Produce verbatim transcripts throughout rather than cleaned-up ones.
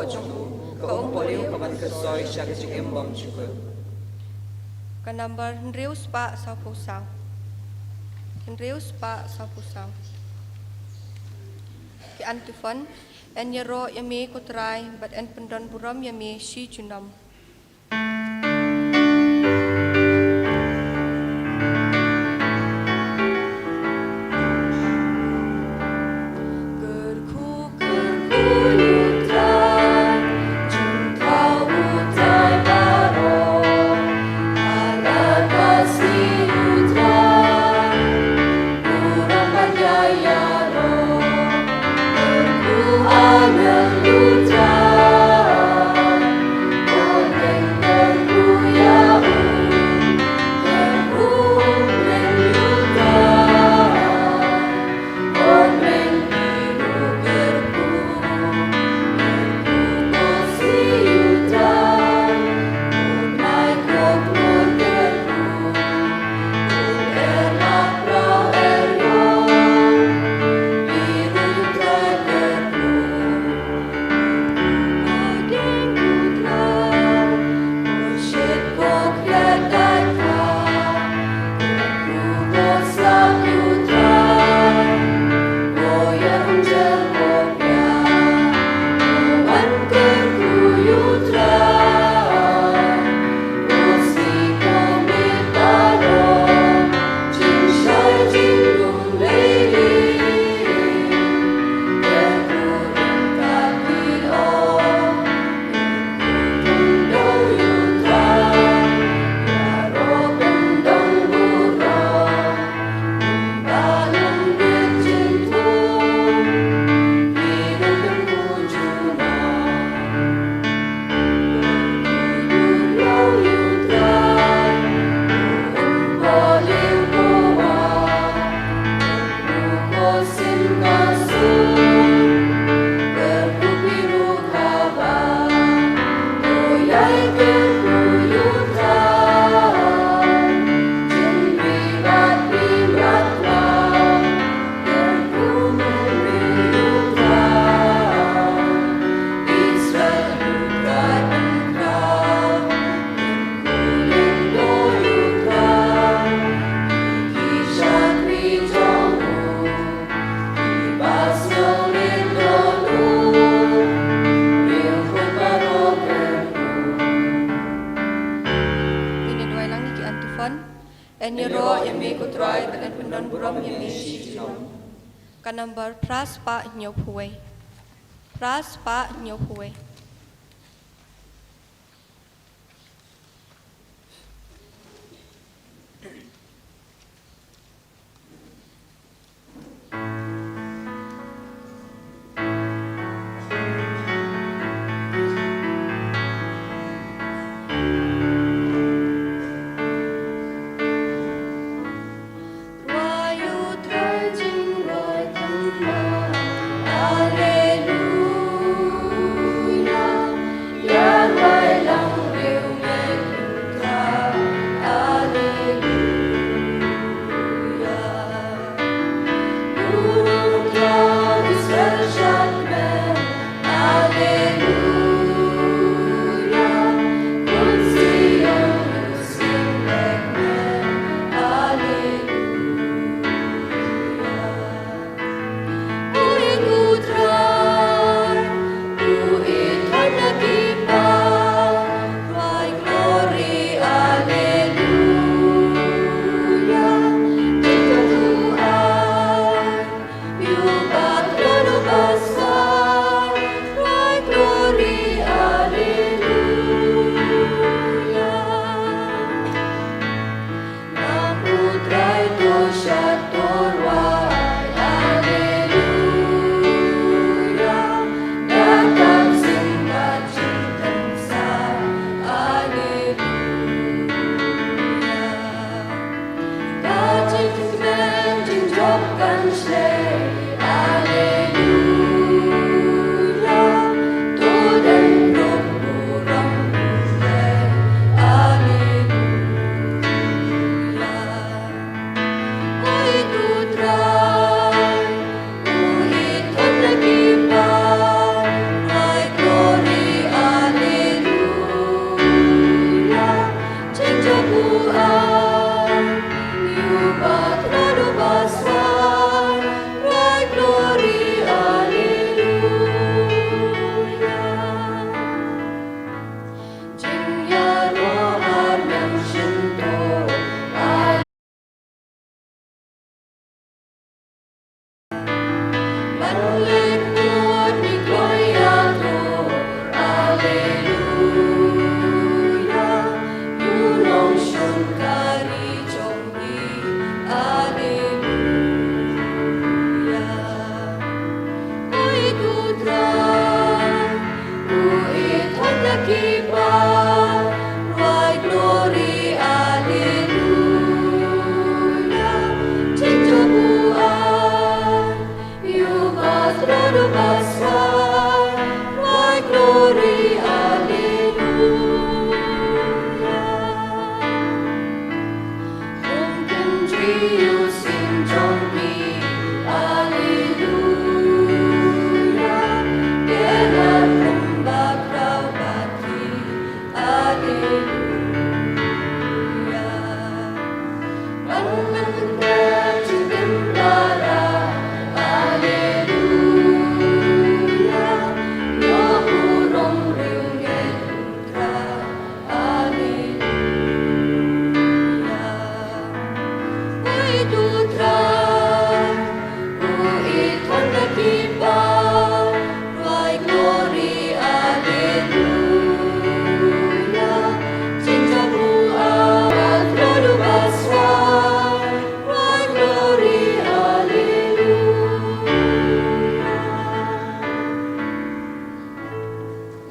jong u, ka um pohliew ka ban kyrsoi sha ka jingim bymjukut. Ka number hynriew spah sawphew saw. Hynriew spah sawphew saw. Ki antiphon. Yn ïaroh ïa me ko Trai bad yn pyndon burom ïa me shi junom. Ngin ïa duwai lang ïa ki antiphon. Yn ïaroh ïa me ko Trai bad yn pyndon burom ïa me shi junom. Ka number phra spah hynñiewphew wei. Phra spah hynñiewphew wei.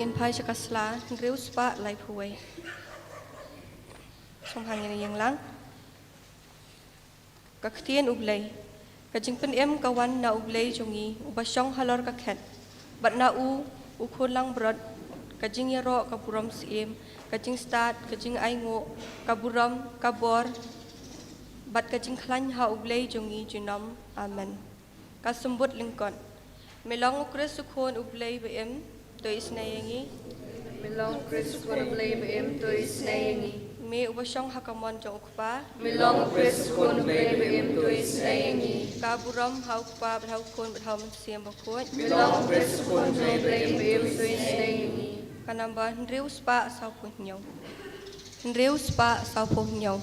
Ngin phai sha ka sla hynriew spah laiphew wei. Sngewbha ngin ïeng lang. Ka ktien U Blei. Ka jingpynim ka wan na U Blei jong ngi, uba shong halor ka khet. Bad na u, u khun langbrot, ka jingïaroh, ka burom syiem, ka jingstad, ka jingainguh, ka burom, ka bor, bad ka jingkhlaiñ ha U Blei jong ngi junom. Amen. Ka symbud lyngkot. Me long U Khrist U Khun U Blei ba im, to isynei ïa ngi. Me long U Khrist U Khun U Blei ba im, to isynei ïa ngi. Me uba shong ha ka mon jong U Kpa. Me long U Khrist U Khun U Blei ba im, to isynei ïa ngi. Ka burom ha U Kpa bad ha U Khun bad ha U Mynsiem Bakhuid. Me long U Khrist U Khun U Blei ba im, to isynei ïa ngi. Ka number hynriew spah sawphew hynñiew. Hynriew spah sawphew hynñiew.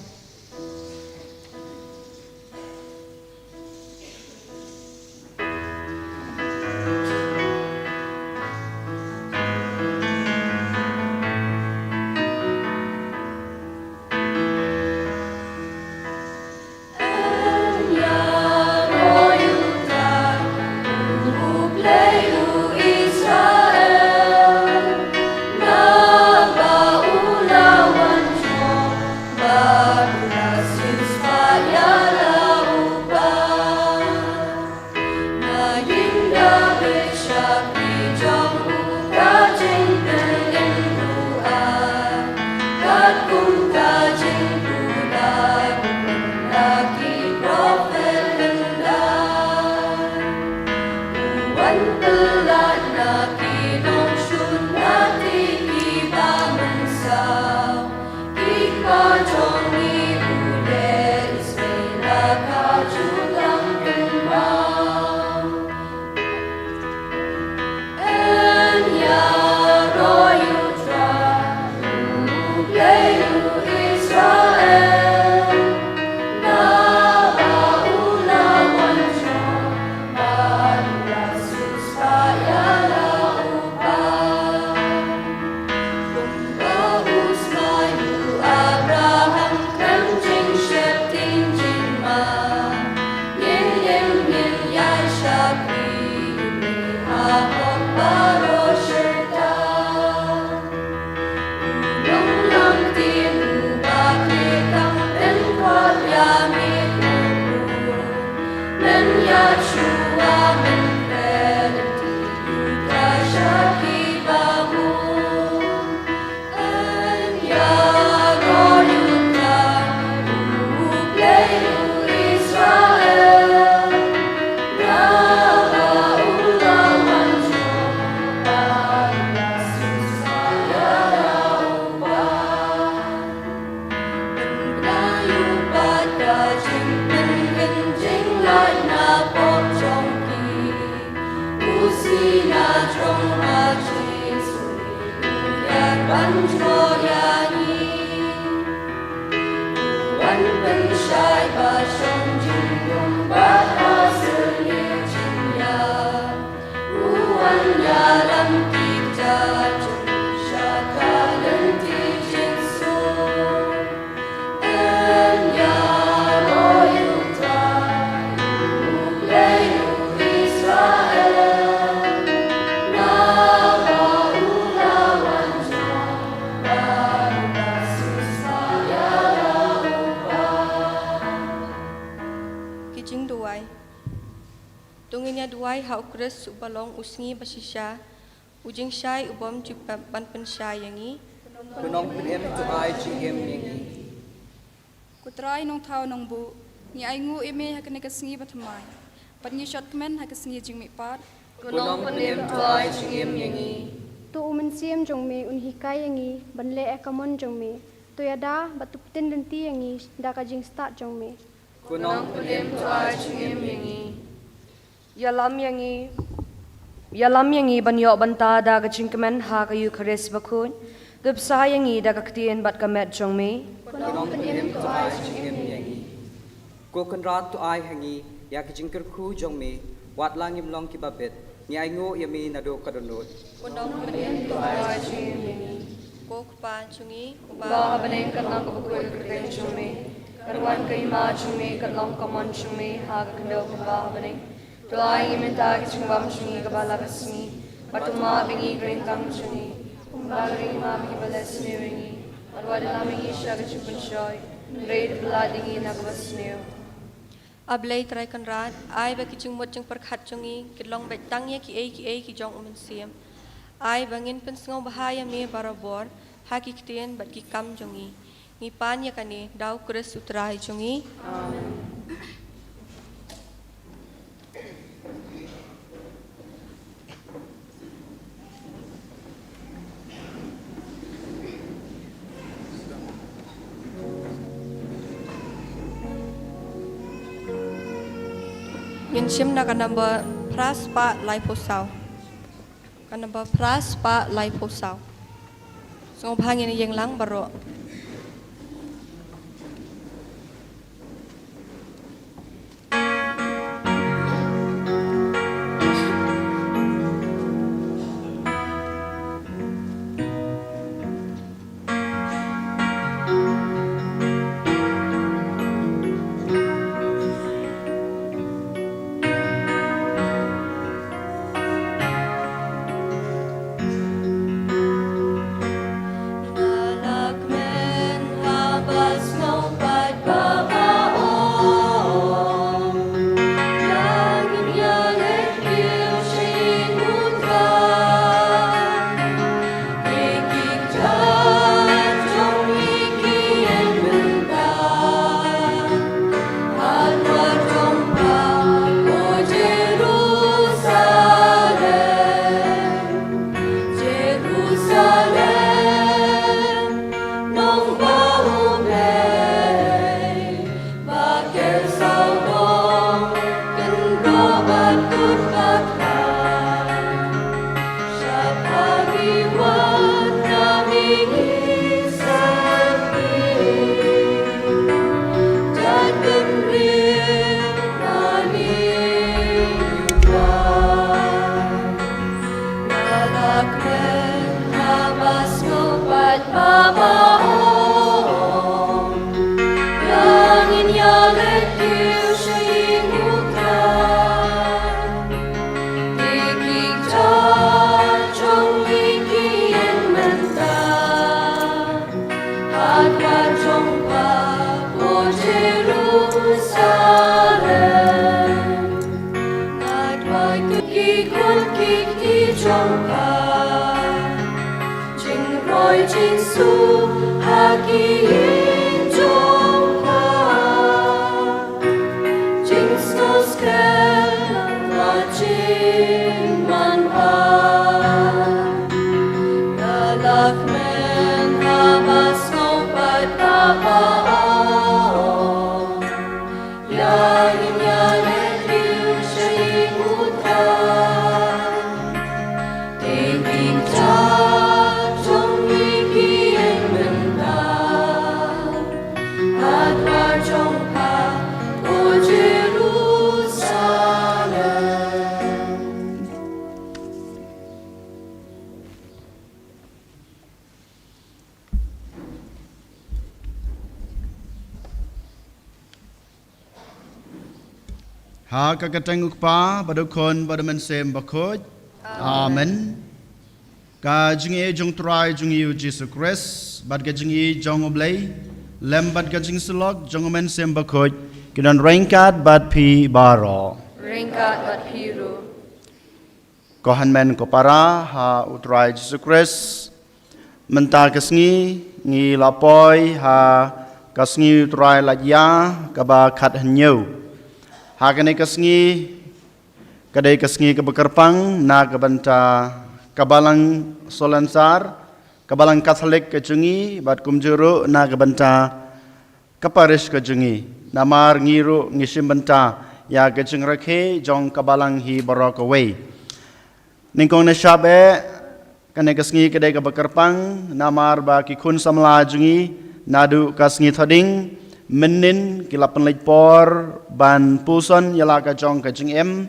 Ki jingduwai. To ngin ïa duwai ha U Khrist uba long u sngi ba shisha, u jingshai u bym ju pep ban pynshai ïa ngi. Ko Nongpynim to ai jingim ïa ngi. Ko Trai Nongthaw Nongbuh, ngi ainguh ïa me ha kane ka sngi ba thymmai, bad ngi shot kmen ha ka sngi jingmihpat. Ko Nongpynim to ai jingim ïa ngi. To U Mynsiem jong me un hikai ïa ngi ban leh ïa ka mon jong me. To ïada bad to pyntin lynti ïa ngi da ka jingstad jong me. Ko Nongpynim to ai jingim ïa ngi. Ïalam ïa ngi, ïalam ïa ngi ban ïoh bynta da ka jingkmen ha ka Eukharist bakhuid. To bsa ïa ngi da ka ktien bad ka met jong me. Ko Nongpynim to ai jingim ïa ngi. Ko Kynrad to ai ha ngi ïa ka jingkyrkhu jong me, wat la ngim long kiba bit, ngi ainguh ïa me naduh ka dohnud. Ko Nongpynim to ai jingim ïa ngi. Ko Kpa jong ngi uba ha bneng, katno kaba khuid ka kyrteng jong me, kan wan ka hima jong me, kan long ka mon jong me ha ka khyndew kumba ha bneng. To ai ngi mynta ka jingbam jong ngi kaba la ka sngi, bad to map ïa ngi ka ryngkang jong ngi, Kumba la ring ma ba ki ba la sniew ïa ngi, bad wat ïalam ïa ngi sha ka jingpynshoi, hynrei da pyllait ïa ngi na kaba sniew. A Blei Trai Kynrad, ai ba ki jingmut jingpyrkhat jong ngi kin long beit tang ïa kiei kiei ki jong U Mynsiem. Ai ba ngin pynsngewbha ïa me barabor ha ki ktien bad ki kam jong ngi. Ngi pan ïa kane da U Khrist U Trai jong ngi. Amen. Ngin shim na ka number phra spah laiphew saw. Ka number phra spah laiphew saw. Sngewbha ngin ïeng lang baroh. Jingroi jingsuk ha ki ïing jong pha. Jingsngewskhem bad jingmanbha. Ïa la kmen haba sngew pat papa ong. Ha ka kyrteng U Kpa, bad U Khun, bad U Mynsiem Bakhuid. Amen. Ka jingïeit jong U Trai jong ngi U Jisu Khrist, bad ka jingïeit jong U Blei, lem bad ka jingsyllok jong U Mynsiem Bakhuid, ki don ryngkat bad phi baroh. Ryngkat bad phi ruh. Ko hynmen ko para ha U Trai Jisu Khrist, mynta ka sngi ngi la poi ha ka sngi U Trai Lait Ïa kaba khathynñiew. Ha kane ka sngi ka dei ka sngi kaba kyrpang na ka bynta ka Balang Solensar, ka Balang Katholik ka jong ngi, bad kumjuh ruh na ka bynta ka parish ka jong ngi. Namar ngi ruh ngi shim bynta ïa ka jingrakhe jong ka Balang hi baroh kawei. Nyngkong nyngshap eh, kane ka sngi ka dei kaba kyrpang namar ba ki khun samla jong ngi naduh ka sngi Thohdieng mynhynnin ki la pynleit por ban puson ïa la ka jong ka jingim,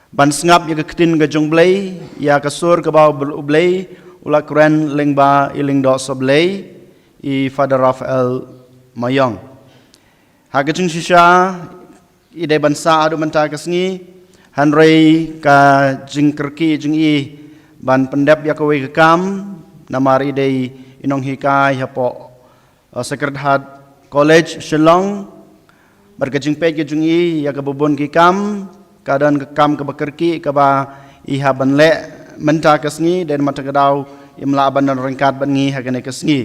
ban sngap ïa ka ktien ka jong U Blei, ïa ka sur kaba U Blei u la kren lyngba i Lyngdoh Sohblei, i Father Raphael Mayong. Ha ka jingshisha i dei ban sah haduh mynta ka sngi, hynrei ka jingkyrkieh jong i ban pyndep ïa kawei ka kam namar i dei i nonghikai hapoh uh, Sacred Heart College Shillong. Bad ka jingpeit ka jong i ïa kaba bun ki kam, ka don ka kam kaba kyrkieh kaba i hap ban leh mynta ka sngi, dei namar kata ka daw im lah ban don ryngkat bad ngi ha kane ka sngi.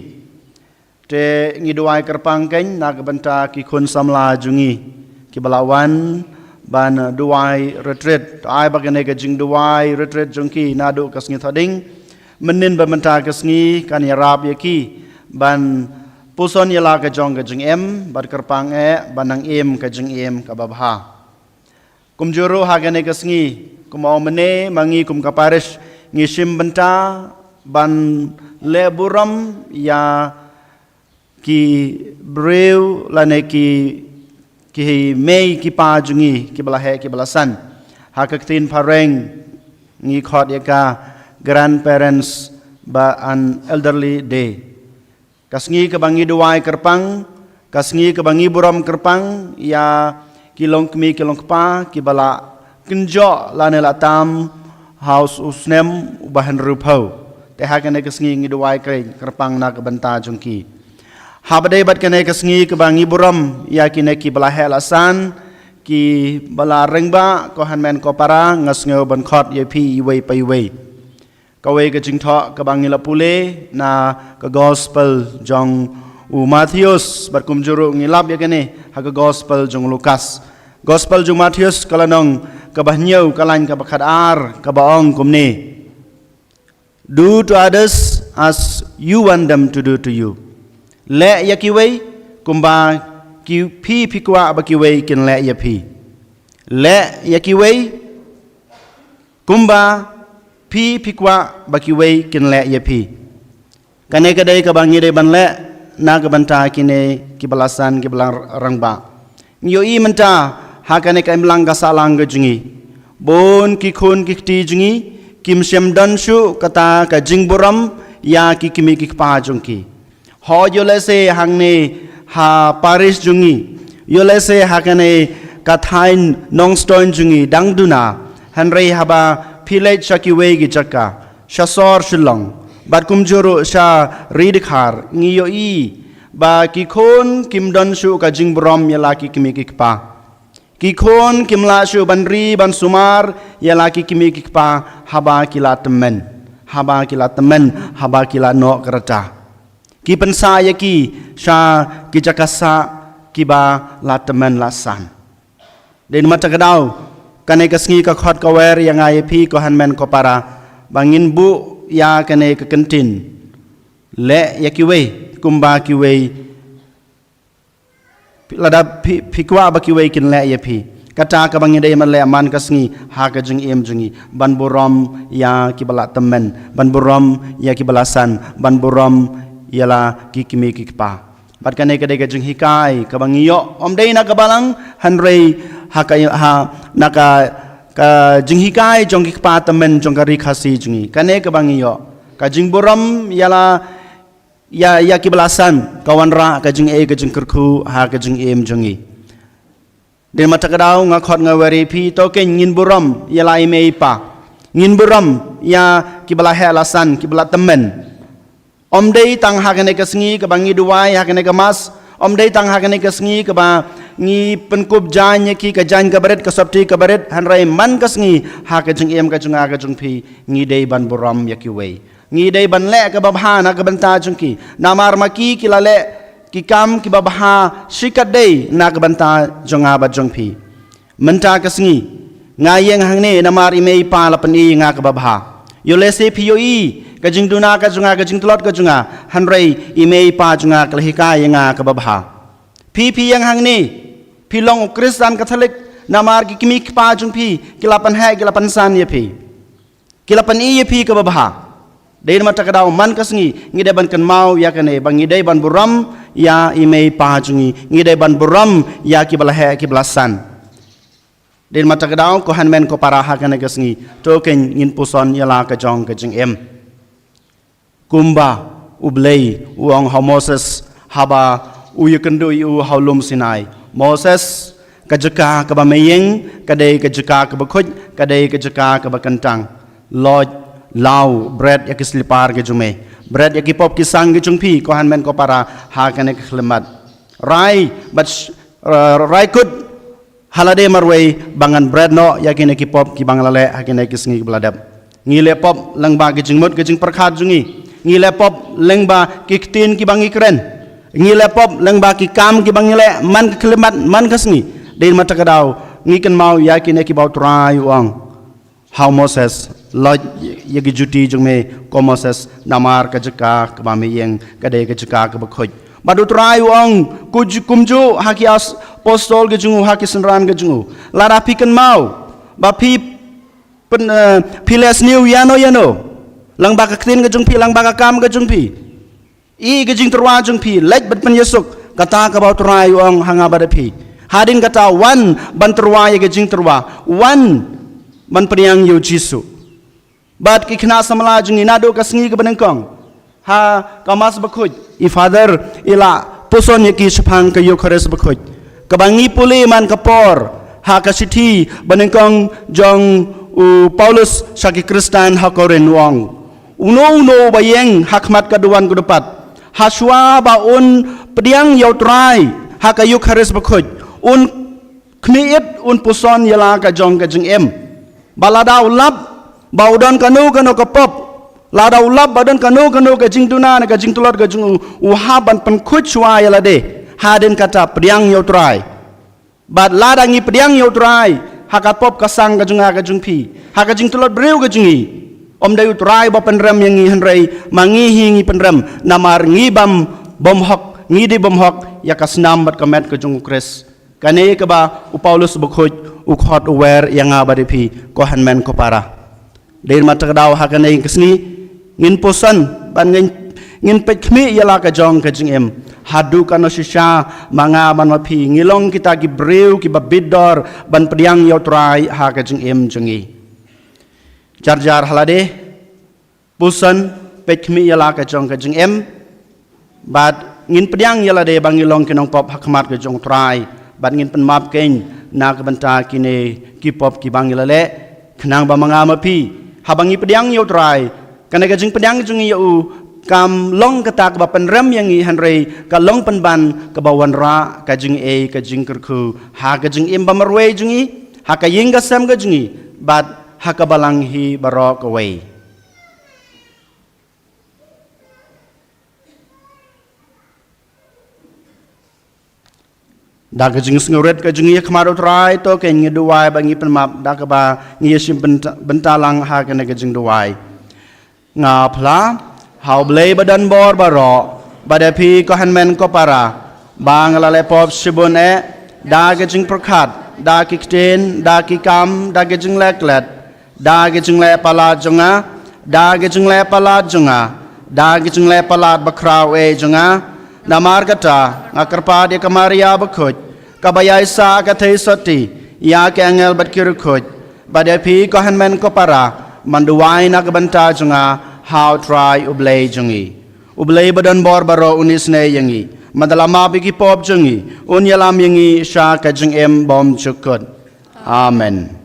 Te ngi duwai kyrpang kein na ka bynta ki khun samla jong ngi kiba la wan ban duwai retreat. To ai ba kane ka jingduwai retreat jong ki naduh ka sngi Thohdieng mynnin ba mynta ka sngi kan ïarap ïa ki ban puson ïa la ka jong ka jingim bad kyrpang eh ban nang im ka jingim kaba bha. Kumjuh ruh ha kane ka sngi, kum u ong mynne, ma ngi kum ka parish ngi shim bynta ban leh burom ïa ki briew lane ki ki mei ki pa jong ngi kiba la heh kiba la san. Ha ka ktien phareng ngi khot ïa ka grandparents bad an elderly day. Ka sngi kaba ngi duwai kyrpang, ka sngi kaba ngi burom kyrpang ïa ki longkmie ki longkpa kiba la kynjoh lane la tam ha u snem uba hynriewphew. Te ha kane ka sngi ngi duwai kyrpang na ka bynta jong ki. Haba dei bad kane ka sngi kaba ngi burom ïa kine kiba la heh la san, kiba la rangbah, ko hynmen ko para, nga sngew ban khot ïa phi iwei pa iwei. Kawei ka jingthoh kaba ngi la pule na ka gospel jong u Mathaios, bad kumjuh ruh ngi lap ïa kane ha ka gospel jong u Lukas. Gospel jong u Mathaios ka lynnong kaba hynñiew, ka lain kaba khatar, kaba ong kumne: Do to others as you want them to do to you. Leh ïa kiwei kumba ki phi phi kwah ba kiwei kin leh ïa phi. Leh ïa kiwei kumba phi phi kwah ba kiwei kin leh ïa phi. Kane ka dei kaba ngi dei ban leh na ka bynta kine kiba la san, kiba la rangbah. Ngi ïohi mynta ha kane ka imlang ka sahlang ka jong ngi, bun ki khun ki kti jong ngi kim shym don shuh kata ka jingburom ïa ki kmie ki kpa jong ki. Hooid, ïoh lehse hangne ha parish jong ngi, ïoh lehse ha kane ka thaiñ Nongstoiñ jong ngi dang duna, hynrei haba phi leit sha kiwei ki jaka, sha sor Shillong bad kumjuh ruh sha Ri Dkhar, ngi ïohi ba ki khun kim don shuh ka jingburom ïa la ki kmie ki kpa. Ki khun kim lah shuh ban ri ban sumar ïa la ki kmie ki kpa haba ki la tymmen, haba ki la tymmen, haba ki la noh ka rta. Ki pynsah ïa ki sha ki jaka sah kiba la tymmen la san. Dei namar kata ka daw kane ka sngi ka khot ka wer ïa nga ïa phi, ko hynmen ko para, ba ngin buh ïa kane ka kyntien: Leh ïa kiwei kumba kiwei, lada phi, phi kwah ba kiwei kin leh ïa phi. Kata kaba ngi dei ban leh man ka sngi ha ka jingim jong ngi, ban burom ïa kiba la tymmen, ban burom ïa kiba la san, ban burom ïa la ki kmie ki kpa. Bad kane ka dei ka jinghikai kaba ngi ïoh, ym dei na ka balang, hynrei ha ka, ha, na ka, ka jinghikai jong ki kpa tymmen jong ka Ri Khasi jong ngi. Kane kaba ngi ïoh, ka jingburom ïa la, ïa, ïa kiba la san ka wanrah ka jingeh ka jingkyrkhu ha ka jingim jong ngi. Dei namar kata ka daw nga khot nga wer ïa phi, to kein ngin burom ïa la i mei i pa. Ngin burom ïa kiba la heh la san, kiba la tymmen. Ym dei tang ha kane ka sngi kaba ngi duwai ha kane ka mass, ym dei tang ha kane ka sngi kaba ngi pynkup jaiñ ïa ki, ka jaiñ kaba rit, ka sopti kaba rit, hynrei man ka sngi ha ka jingim ka jong nga ka jong phi, ngi dei ban burom ïa kiwei. Ngi dei ban leh kaba bha na ka bynta jong ki, namar ma ki ki la leh ki kam kiba bha shikatdei na ka bynta jong nga bad jong phi. Mynta ka sngi nga ïeng hangne namar i mei i pa la pyni ïa nga kaba bha. Ïoh lehse phi ïohi ka jingduna ka jong nga, ka jingtlot ka jong nga, hynrei i mei i pa jong nga ki la hikai ïa nga kaba bha. Phi, phi ïeng hangne, phi long u Khristan Katholik namar ki kmie ki kpa jong phi ki la pynheh, ki la pynsan ïa phi. Ki la pyni ïa phi kaba bha. Dei namar kata ka daw man ka sngi ngi dei ban kynmaw ïa kane, ba ngi dei ban burom ïa i mei i pa jong ngi, ngi dei ban burom ïa kiba la heh kiba la san. Dei namar kata ka daw ko hynmen ko para, ha kane ka sngi to kein ngin puson ïa la ka jong ka jingim. Kumba U Blei u ong ha u Moses haba u ïakynduh ïa u ha u lum Sinai: Moses, ka jaka kaba me ïeng ka dei ka jaka kaba khuid, ka dei ka jaka kaba kyntang. Leit Law bret ïa ki slipar ki jong me, bret ïa ki pop ki sang ki jong phi, ko hynmen ko para, ha kane ka khyllipmat. Rai bad sh- eh, rai kut ha lade marwei ba ngan bret noh ïa kine ki pop kiba ngi la leh ha kine ki sngi kiba la dep. Ngi leh pop lyngba ki jingmut ki jingpyrkhat jong ngi. Ngi leh pop lyngba ki ktien kiba ngi kren. Ngi leh pop lyngba ki kam kiba ngi leh man ka khyllipmat man ka sngi. Dei ma ta ka daw ngi kynmaw ïa kine kiba U Trai u ong ha u Moses, leh ïa ki juti jong me ko Moses, namar ka jaka kaba me ïeng ka dei ka jaka kaba khuid. Bad U Trai u ong, ku ju- kumjuh ha ki as- apostol ki jong u, ha ki synran ki jong u, lada phi kynmaw ba phi pyn- eh, phi leh sniew ïano ïano lyngba ka ktien ka jong phi, lyngba ka kam ka jong phi, ïa ka jingtyrwa jong phi, leit bad pynïasuk, kata kaba U Trai u ong ha nga bad phi. Hadien kata wan ban tyrwa ïa ka jingtyrwa, wan ban pdiang ïa U Jisu. Bad ki khynnah samla jong ngi, naduh ka sngi kaba nyngkong ha ka Mass bakhuid, i Father i la puson ïa ki shaphang ka Eukharist bakhuid, kaba ngi pule man ka por ha ka shithi banyngkong jong u Paulus sha ki Khristan ha Korinth, u ong, uno uno uba ïeng ha khmat ka duwan ka dupat, hashwa ba un pdiang ïa U Trai ha ka Eukharist bakhuid, un khmih ïit, un puson ïa la ka jong ka jingim. Ba lada u lap ba u don kano kano ka pop, lada u lap ba don kano kano ka jingduna ne ka jingtlot ka jong u, u hap ban pynkhuid shwa ïa lade. Hadien kata pdiang ïa U Trai. Bad lada ngi pdiang ïa U Trai ha ka pop ka sang ka jong nga ka jong phi, ha ka jingtlot briew ka jong ngi, ym dei U Trai ba pynrem ïa ngi, hynrei ma ngi hi ngi pynrem, namar ngi bam bymhok, ngi dei bymhok ïa ka snam bad ka met ka jong U Khrist. Kane kaba u Paulus bakhuid u khot u wer ïa nga bad ïa phi, ko hynmen ko para. Dei ma ta ka daw ha kane ka sngi ngin puson bad ngin, ngin peit khmih ïa la ka jong ka jingim. Haduh kano shisha ma nga bad ma phi ngi long kita ki briew kiba bit dor ban pdiang ïa U Trai ha ka jingim jong ngi. Jar jar ha lade, puson, peit khmih ïa la ka jong ka jingim. Bad ngin pdiang ïa lade ba ngi long ki nongpop ha khmat ka jong U Trai, bad ngin pynmap kein na ka bynta kine ki pop kiba ngi la leh, khnang ba ma nga ma phi, haba ngi pdiang ïa U Trai, kane ka jingpdiang jong ngi ïa u kam long kata kaba pynrem ïa ngi, hynrei ka long pynban kaba wanrah ka jingaiei ka jingkyrkhu ha ka jingim ba marwei jong ngi, ha ka ïing ka sem ka jong ngi, bad ha ka balang hi baroh kawei. Da ka jingsngewrit ka jong ngi ha khmat U Trai, to kein ngi duwai bad ngi pynmap da kaba ngi ïashim bynta, bynta lang ha kane ka jingduwai. Nga phla ha U Blei ba don bor baroh, bad ïa phi ko hynmen ko para, ba nga la leh pop shibun eh, da ka jingpyrkhat, da ki ktien, da ki kam, da ka jingleh klet, da ka jingleh palat jong nga, da ka jingleh palat jong nga, da ka jingleh palat bakhraw eh jong nga. Namar kata nga kyrpad ïa ka Maria bakhuid, kaba ïaisah ka theisotti ïa ki angel bad ki riewkhuid, bad ïa phi ko hynmen ko para, ban duwai na ka bynta jong nga ha U Trai U Blei jong ngi. U Blei ba don bor baroh un isynei ïa ngi, bad da la map ïa ki pop jong ngi, un ïalam ïa ngi sha ka jingim bymjukut. Amen.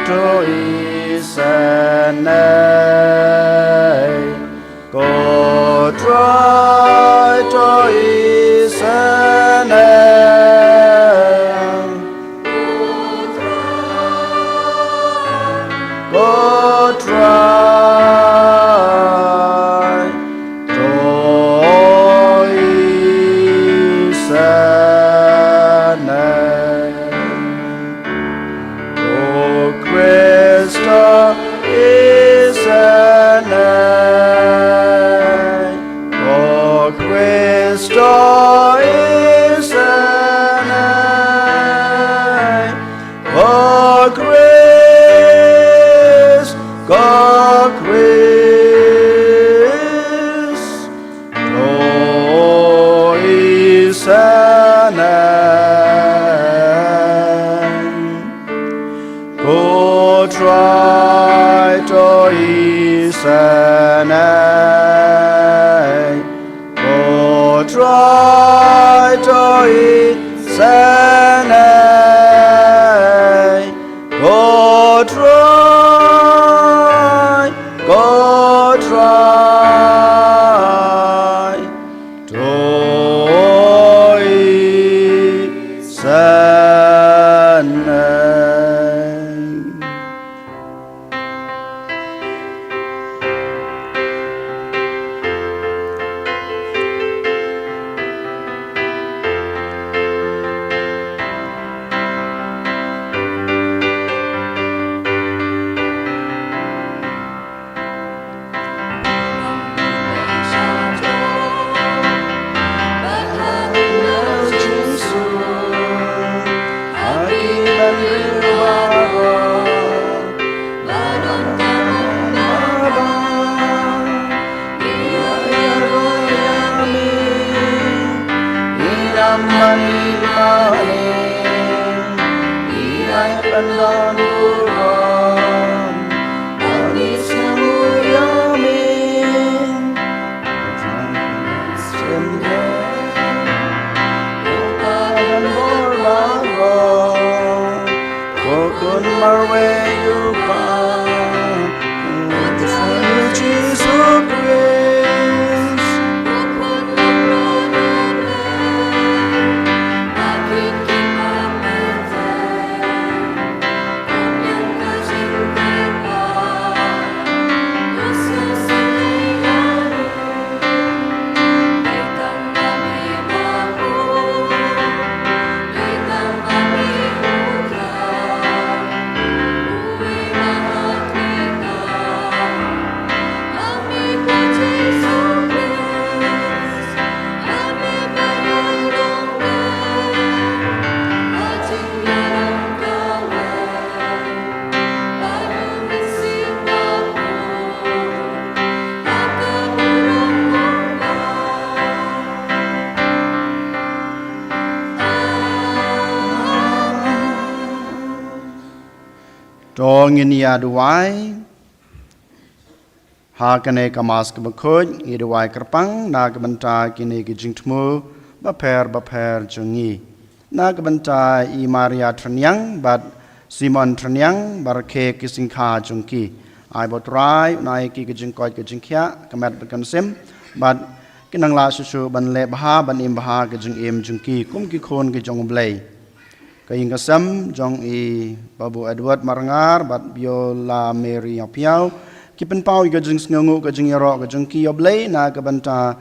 To isynei, ko Trai, to isynei. Ko Trai, to isynei. Ko Khrist, to isynei. Ko Khrist, to isynei. Ko Khrist, ko Khrist, to isynei. Ko Trai, to isynei. Ko To ngin ïa duwai. Ha kane ka Mass kaba khuid ngi duwai kyrpang na ka bynta kine ki jingthmu bapher bapher jong ngi. Na ka bynta i Maria Tyrniang bad Simon Tyrniang ba rakhe ki syngkha jong ki. Ai ba U Trai un ai ki ka jingkoit ka jingkhiah, ka met bad ka mynsiem bad kin nang lah shuh shuh ban leh bha ban im bha ka jingim jong ki kum ki khun ki jong U Blei. Ka ïing ka sem jong i Babu Edward Marngar bad Biola Mary Ïawphiaw ki pynpaw ïa ka jingsngewnguh ka jingïaroh ka jong ki, ïa U Blei, na ka bynta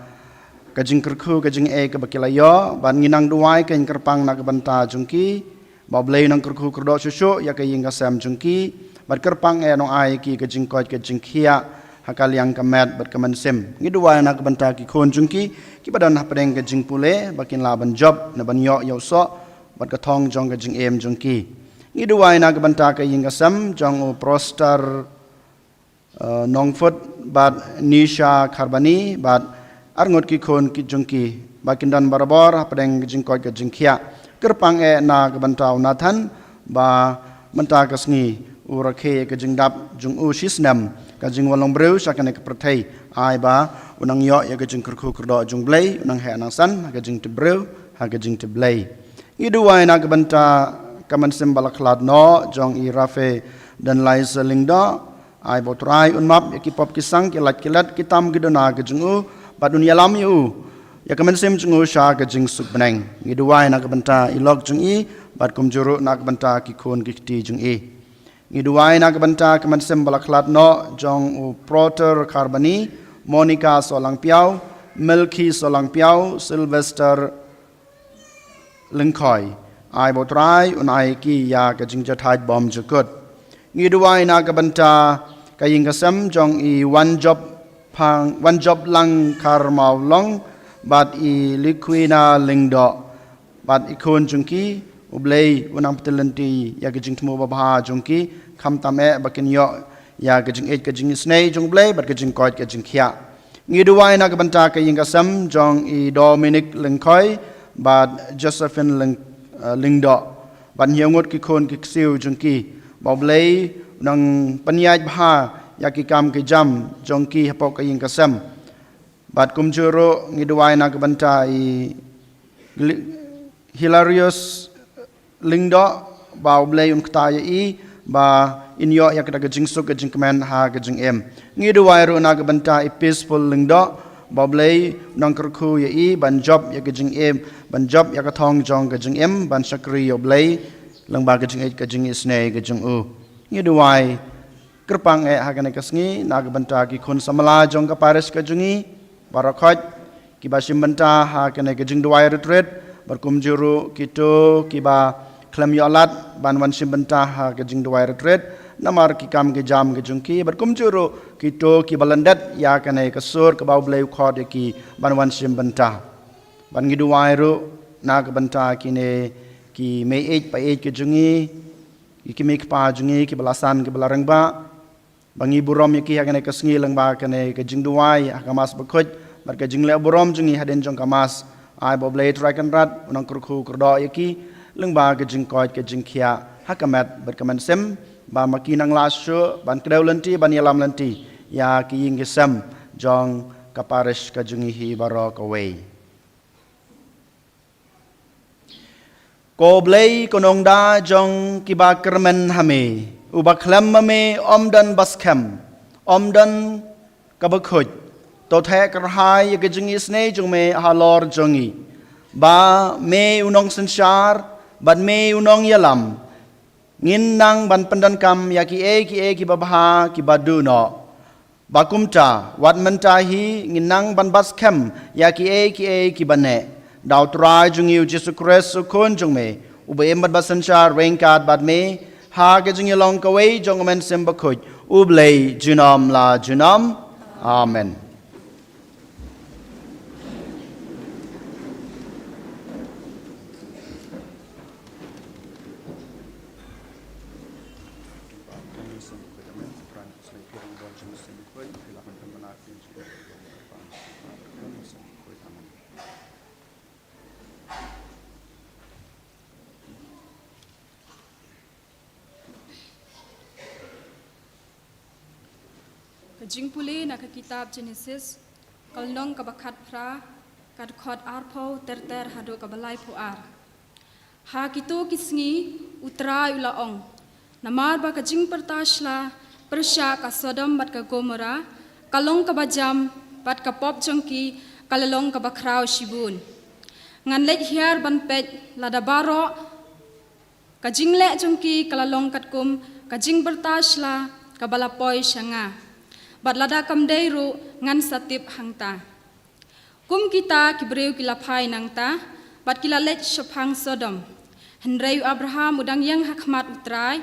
ka jingkyrkhu ka jingaiei kaba ki la ïoh, bad ngi nang duwai kyrpang na ka bynta jong ki ba U Blei un nang kyrkhu kyrdoh shuh shuh ïa ka ïing ka sem jong ki, bad kyrpang eh un nang ai ki ka jingkoit ka jingkhiah ha ka liang ka met bad ka mynsiem. Ngi duwai na ka bynta ki khun jong ki kiba don hapdeng ka jingpule ba kin lah ban jop ne ban ïoh ïa u soh bad ka thong jong ka jingim jong ki. Ngi duwai na ka bynta ka ïing ka sem jong u Prostar, eh, Nongfut bad Nisha Kharbani bad arngut ki khun ki jong ki ba kin don barabor hapdeng ka jingkoit ka jingkhiah. Kyrpang eh na ka bynta u Nathan ba mynta ka sngi u rakhe ka jingdap jong u shisnem ka jingwan long briew sha kane ka pyrthei. Ai ba un nang ïoh ïa ka jingkyrkhu kyrdoh jong U Blei, un nang heh nang san ha ka jingtip briew, ha ka jingtip Blei. Ngi duwai na ka bynta ka mynsiem ba la khlad noh jong i Rafe Danlaisa Lyngdoh. Ai ba U Trai un map ïa ki pop ki sang, ki lait ki let, ki tam ki duna ka jong u bad un ïalam ïa u, ïa ka mynsiem jong u sha ka jingsuk bneng. Ngi duwai na ka bynta i lok jong i bad kumjuh ruh na ka bynta ki khun ki kti jong i. Ngi duwai na ka bynta ka mynsiem ba la khlad noh jong u Proter Kharbani, Monica Solangpiaw, Melki Solangpiaw, Sylvester Lyngkhoi. Ai ba U Trai un ai ki ïa ka jingjahthait bym jukut. Ngi duwai na ka bynta ka ïing ka sem jong i Wanjop Phang, Wanjop Lang Kharmawlong bad i Likwina Lyngdoh bad i khun jong ki. U Blei un nang pynlynti ïa ka jingthmu babha jong ki, khamtam eh ba kin ïoh ïa ka jingïeit ka jingisynei jong U Blei bad ka jingkoit ka jingkhiah. Ngi duwai na ka bynta ka ïing ka sem jong i Dominic Lyngkhoi bad Josephine Lyng-, eh, Lyngdoh bad hynñiew ngut ki khun ki ksiew jong ki, ba U Blei un nang pynïaid bha ïa ki kam ki jam jong ki hapoh ka ïing ka sem. Bad kumjuh ruh ngi duwai na ka bynta i Gli-, Hilarius Lyngdoh, ba U Blei un ktah ïa i ba in ïoh ïa kata ka jingsuk ka jingkmen ha ka jingim. Ngi duwai ruh na ka bynta i Peaceful Lyngdoh, ba U Blei un nang kyrkhu ïa i ban jop ïa ka jingim, ban jop ïa ka thong jong ka jingim, ban shakri ïa U Blei lyngba ka jingïeit ka jingisynei ka jong u. Ngi duwai kyrpang eh ha kane ka sngi na ka bynta ki khun samla jong ka parish ka jong ngi baroh khoit kiba shim bynta ha kane ka jingduwai retreat, bad kumjuh ruh kito kiba khlem ïoh lad ban wan shim bynta ha ka jingduwai retreat namar ki kam ki jam ki jong ki, bad kumjuh ruh kito kiba lyndet ïa kane ka sur kaba U Blei u khot ïa ki ban wan shim bynta. Bad ngi duwai ruh na ka bynta kine ki mei ïeit pa ïeit ki jong ngi, ki kmie kpa jong ngi kiba la san kiba la rangbah, ba ngi burom ïa ki ha kane ka sngi lyngba kane ka jingduwai ha ka Mass bakhuid bad ka jingleh burom jong ngi hadien jong ka Mass. Ai ba U Blei Trai Kynrad un nang kyrkhu kyrdoh ïa ki lyngba ka jingkoit ka jingkhiah ha ka met bad ka mynsiem, ba ma ki nang lah shuh ban kdew lynti ban ïalam lynti ïa ki ïing ki sem jong ka parish ka jong ngi hi baroh kawei. Ko Blei, ko nongda jong kiba kyrmen ha me, uba khlem ma me ym don ba skhem, ym don kaba khuid. To theh kyrhai ïa ka jingisynei jong me halor jong ngi, ba me u nongsynshar bad me u nongïalam, ngin nang ban pyndonkam ïa kiei kiei kiba bha kiba duh noh. Ba kumta, wat mynta hi ngin nang ban bat skhem ïa kiei kiei kiba neh. Da U Trai jong ngi U Jisu Khrist U Khun jong me, uba im bad ba synshar ryngkat bad me ha ka jingïalong kawei jong U Mynsiem Bakhuid, U Blei junom la junom. Amen. Ka jingpule na ka kitab Genesis, ka lynnong kaba khatphra, ka dkhot arphew ter ter haduh kaba laiphew ar. Ha kito ki sngi, U Trai u la ong, namar ba ka jingpyrta shla pyrshah ka Sodom bad ka Gomorrah ka long kaba jam, bad ka pop jong ki ka la long kaba khraw shibun. Ngan leit hiar ban peit lada baroh ka jingleh jong ki ka la long katkum ka jingpyrta shla kaba la poi sha nga, bad lada kam dei ruh ngan sa tip hangta. Kum kita ki briew ki la phai nangta, bad ki la leit shaphang Sodom. Hynrei u Abraham u dang ïeng ha khmat U Trai,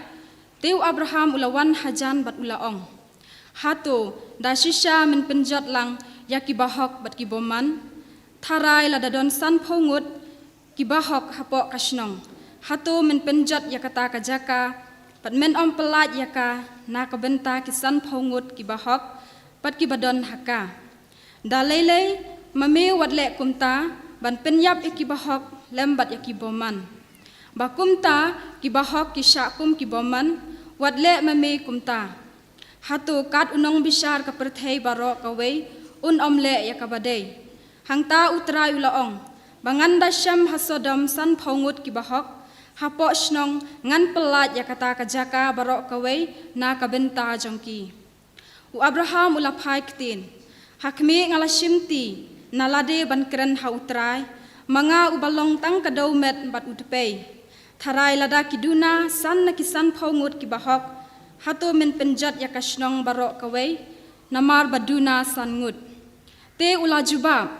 te u Abraham u la wan hajan bad u la ong, hato da shisha men pynjot lang ïa ki bahok bad ki bymman? Tharai lada don sanphew ngut ki bahok hapoh ka shnong, hato men pynjot ïa kata ka jaka, bad men ym pyllait ïa ka na ka bynta ki sanphew ngut ki bahok bad kiba don ha ka? Da lei lei, ma me wat leh kumta, ban pynïap ïa ki bahok lem bad ïa ki bymman. Ba kumta ki bahok ki shah kum ki bymman, wat leh ma me kumta. Hato kat u nongbishar ka pyrthei baroh kawei un ym leh ïa kaba dei? Hangta U Trai u la ong, ba ngan da shem ha Sodom sanphew ngut ki bahok, hapoh shnong ngan pyllait ïa kata ka jaka baroh kawei na ka bynta jong ki. U Abraham u la phai ktien, ha khmih nga la shimti na lade ban kren ha U Trai, ma nga uba long tang ka dewmet bad u dpei. Tharai lada ki duna san na ki sanphew ngut ki bahok, hato men pynjot ïa ka shnong baroh kawei, namar ba duna san ngut? Te u la jubab,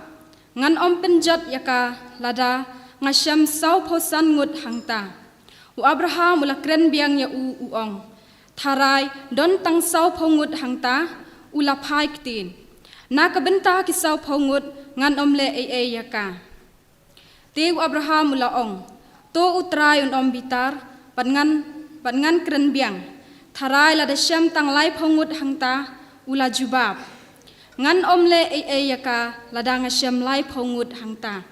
ngan ym pynjot ïa ka lada nga shem sawphew san ngut hangta. U Abraham u la kren biang ïa u, u ong, tharai don tang sawphew ngut hangta. U la phai ktien, na ka bynta ki sawphew ngut ngan ym leh ei ei ïa ka. Te u Abraham u la ong, to U Trai un ym bitar, bad ngan, bad ngan kren biang, tharai lada shem tang laiphew ngut hangta. U la jubab, ngan ym leh ei ei ïa ka lada nga shem laiphew ngut hangta.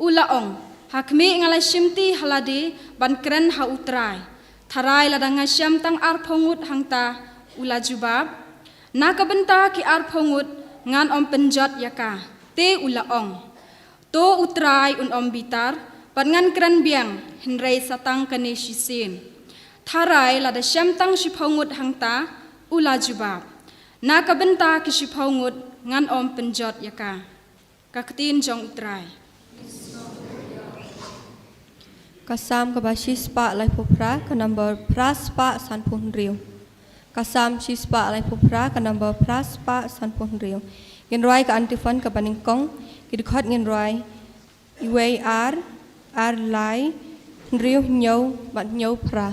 U la ong, ha khmih nga la shimti ha lade ban kren ha U Trai, tharai lada nga shem tang arphew ngut hangta. U la jubab, na ka bynta ki arphew ngut ngan ym pynjot ïa ka. Te u la ong, to U Trai un ym bitar, bad ngan kren biang, hynrei sa tang kane shisien, tharai lada shem tang shiphew ngut hangta. U la jubab, na ka bynta ki shiphew ngut ngan ym pynjot ïa ka. Ka ktien jong U Trai. Ka Salm kaba shispah laiphew phra, ka number phra spah sanphew hynriew. Ka Salm shispah laiphew phra, ka number phra spah sanphew hynriew. Ngin rwai ka antiphon kaba nyngkong, ki dkhot ngin rwai iwei ar, ar lai, hynriew hynñiew, bad hynñiew phra.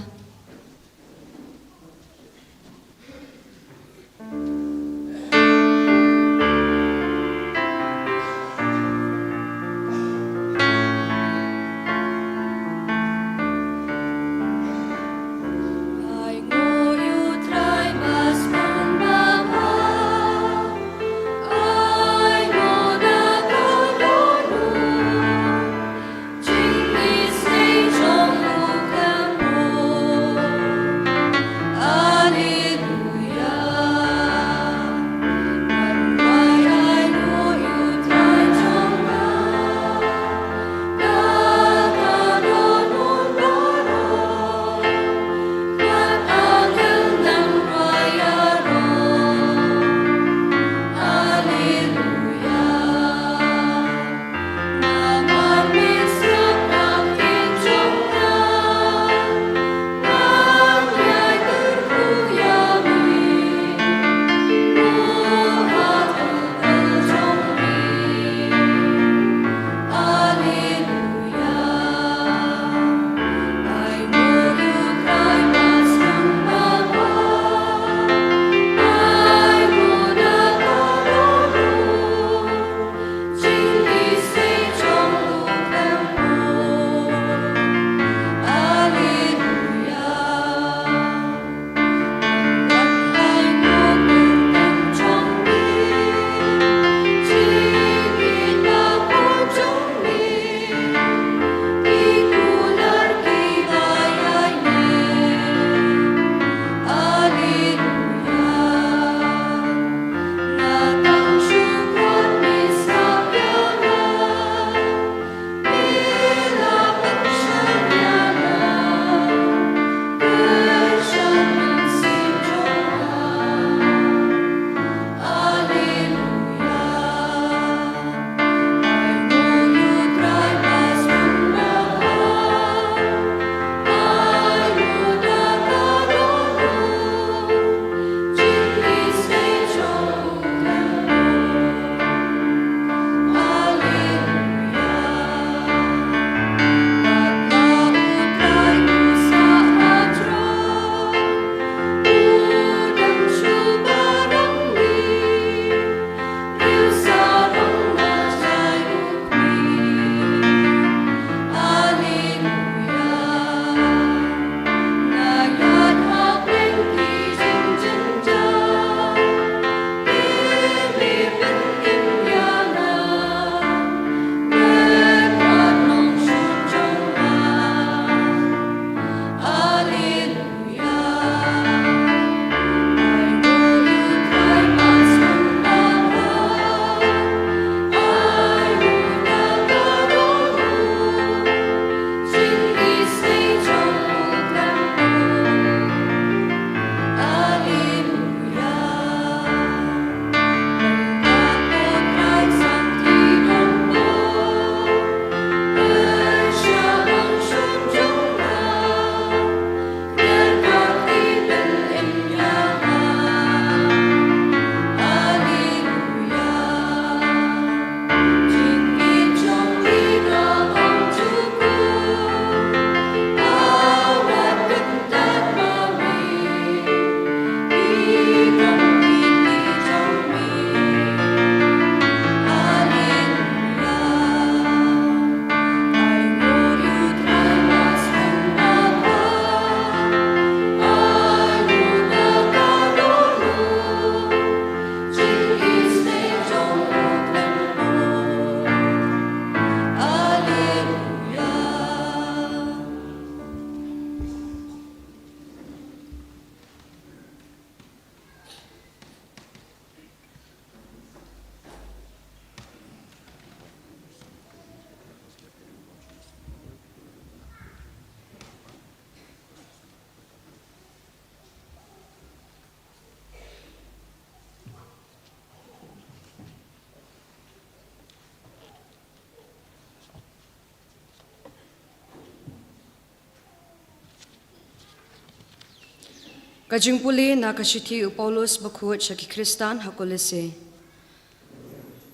Ka jingpule na ka shithi u Paulus bakhuid sha ki Khristan ha Kolose.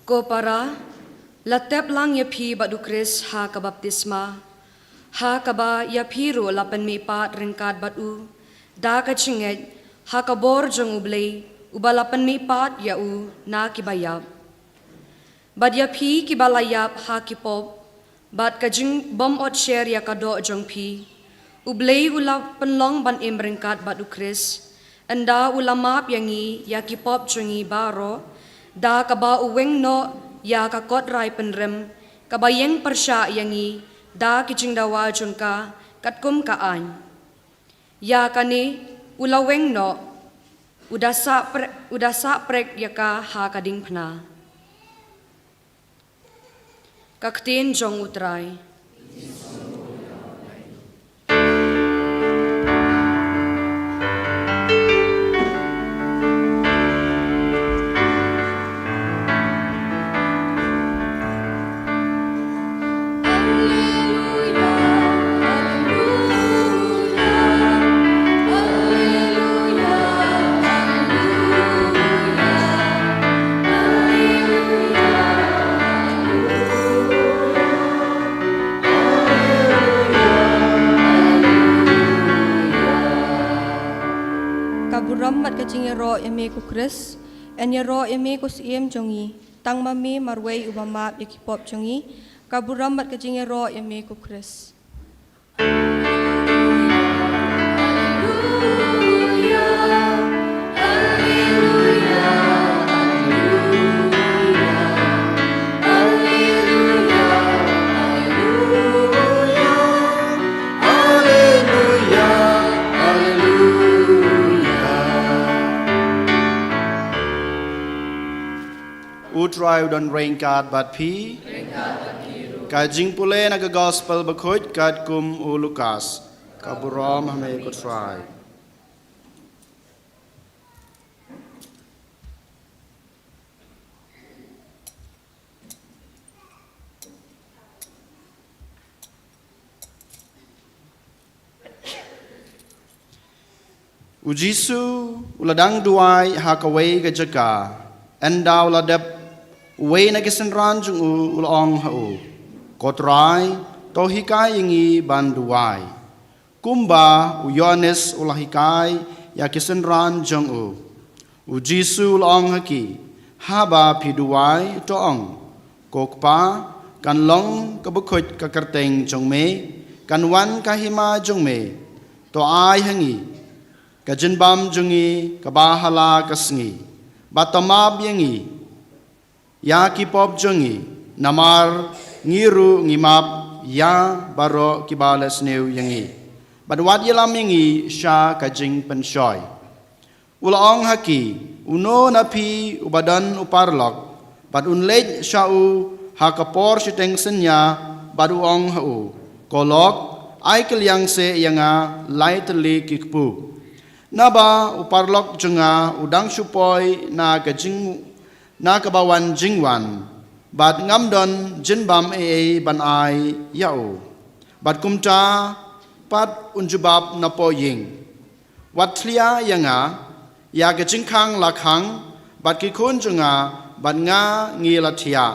Ko para, la tep lang ïa phi bad u Khrist ha ka baptisma, ha kaba ïa phi ruh la pynmihpat ryngkat bad u da ka jingngeit ha ka bor jong U Blei, uba la pynmihpat ïa u na kiba ïap. Bad ïa phi kiba la ïap ha ki pop bad ka jingbym ot sher ïa ka doh jong phi, U Blei u la pynlong ban im ryngkat bad u Khrist, ynda u la map ïa ngi ïa ki pop jong ngi baroh, da kaba u weng noh ïa ka kot rai pynrem kaba ïeng pyrshah ïa ngi da ki jingdawa jong ka katkum ka aiñ. Ïa kane u la weng noh, u da sah pre-, u da sah prek ïa ka ha ka diengphna. Ka ktien jong U Trai. Ka burom bad ka jingïaroh ïa me ko Khrist. Yn ïaroh ïa me ko Syiem jong ngi. Tang ma me marwei uba map ïa ki pop jong ngi. Ka burom bad ka jingïaroh ïa me ko Khrist. U Trai u don ryngkat bad phi. Ka jingpule na ka Gospel bakhuid katkum u Lukas. Ka burom ha me ko Trai. U Jisu u la dang duwai ha kawei ka jaka. Ynda u la dep, uwei na ki synran jong u u la ong ha u, "Ko Trai, to hikai ïa ngi ban duwai, kumba u Ïoannis u la hikai ïa ki synran jong u." U Jisu u la ong ha ki, "Haba phi duwai, to ong, 'Ko Kpa, kan long ka bakhuid ka kyrteng jong me, kan wan ka hima jong me, to ai ha ngi ka jingbam jong ngi kaba ha la ka sngi, bad to map ïa ngi ïa ki pop jong ngi, namar ngi ruh ngi map ïa baroh kiba la sniew ïa ngi, bad wat ïalam ïa ngi sha ka jingpynshoi.'" U la ong ha ki, "Uno na phi uba don u paralok, bad un leit sha u ha ka por shiteng synñia, bad u ong ha u, 'Ko lok, ai kylliang seh ïa nga lai tylli ki kpu'? Naba u paralok jong nga u dang shu poi na ka jing, na kaba wan jingwan, bad ngam don jingbam ei ei ban ai ïa u, bad kumta pat un jubab napoh ïing. Wat thlia ïa nga, ïa ka jingkhang la khang, bad ki khun jong nga bad nga ngi la thiah.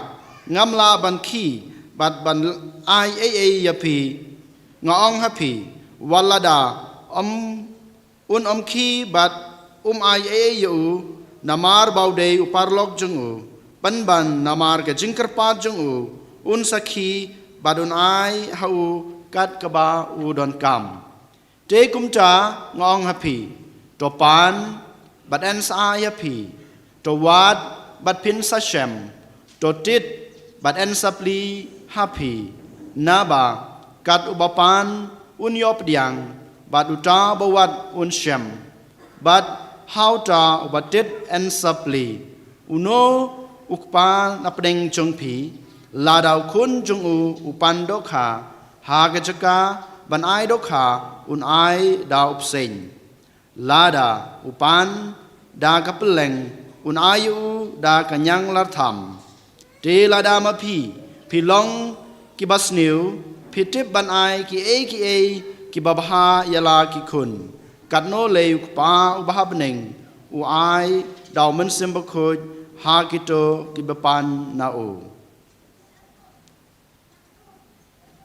Ngam lah ban khie bad ban ai ei ei ïa phi. Nga ong ha phi, wat lada ym, un ym khie bad um ai ei ei ïa u, namar ba u dei u paralok jong u, pynban namar ka jingkyrpad jong u, un sa khie bad un ai ha u kat kaba u donkam. Te kumta nga ong ha phi, to pan, bad yn sa ai ha phi; to wad, bad phin sa shem; to tied, bad yn sa plie ha phi. Naba kat uba pan un ïoh pdiang, bad uta uba wad un shem, bad ha uta uba tied yn sa plie. Uno u kpa na pdeng jong phi, lada u khun jong u u pan dohkha ha ka jaka ban ai dohkha, un ai da u bseiñ? Lada u pan da ka pylleng, un ai ïa u da ka ñianglartham? Te lada ma phi, phi long kiba sniew, phi tip ban ai kiei kiei kiba bha ïa la ki khun, Katno lei u Kpa uba ha bneng u ai da u Mynsiem Bakhuid ha kito kiba pan na u.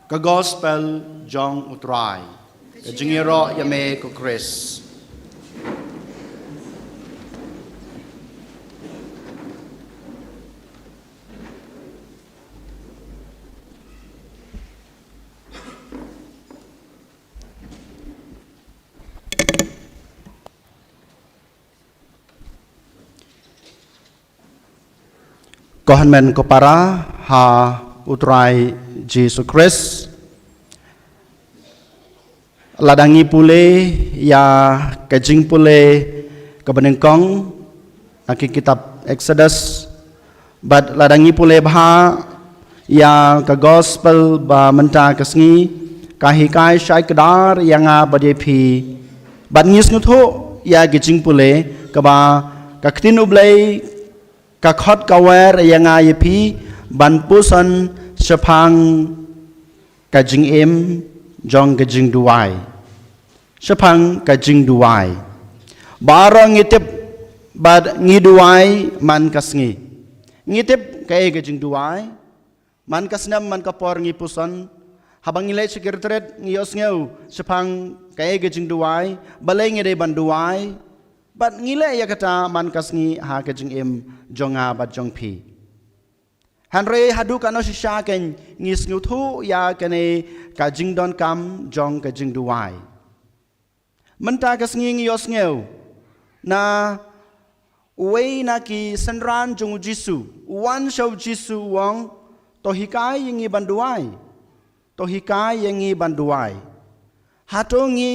Ka Gospel jong u Trai. Ka jingïaroh ïa me ko Khrist. Ko hynmen ko para ha u Trai Jisu Khrist. Lada ngi pule ïa ka jingpule kaba nyngkong na ki kitab Exodus, bad lada ngi pule bha ïa ka Gospel ba mynta ka sngi, ka hikai shai kdar ïa nga bad ïa phi. Bad ngi sngewthuh ïa ka jingpule kaba ka ktien U Blei ka khot ka wer ïa nga ïa phi ban puson shaphang ka jingim jong ka jingduwai. Shaphang ka jingduwai. Baroh ngi tip bad ngi duwai man ka sngi. Ngi tip kaei ka jingduwai. Man ka snem man ka por ngi puson. Haba ngi leit sha ki retreat ngi ïohsngew shaphang kaei ka jingduwai. Balei ngi dei ban duwai. Bad ngi leh ïa kata man ka sngi ha ka jingim jong nga bad jong phi. Hynrei haduh kano shisha kein ngi sngewthuh ïa kane ka jingdonkam jong ka jingduwai. Mynta ka sngi ngi ïohsngew na uwei na ki synran jong u Jisu, u wan sha u Jisu u ong, to hikai ïa ngi ban duwai. To hikai ïa ngi ban duwai. Hato ngi,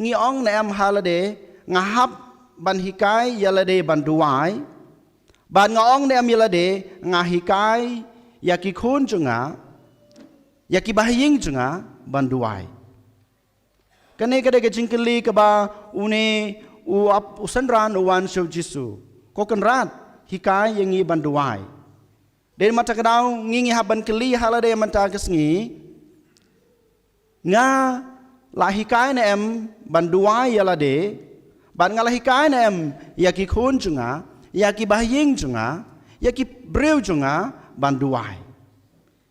ngi ong ne em ha lade, nga hap ban hikai ïa lade ban duwai. Bad nga ong ne em ïa lade, nga hikai ïa ki khun jong nga, ïa ki bahaïing jong nga ban duwai. Kane ka dei ka jingkylli kaba une u ap u synran u wan sha u Jisu. Ko Kynrad, hikai ïa ngi ban duwai. Dei mynta ka daw ngi ngi hap ban kylli ha lade mynta ka sngi. Nga la hikai ne em ban duwai ïa lade. Bad nga la hikai ne em ïa ki khun jong nga, ïa ki bahaïing jong nga, ïa ki briew jong nga ban duwai.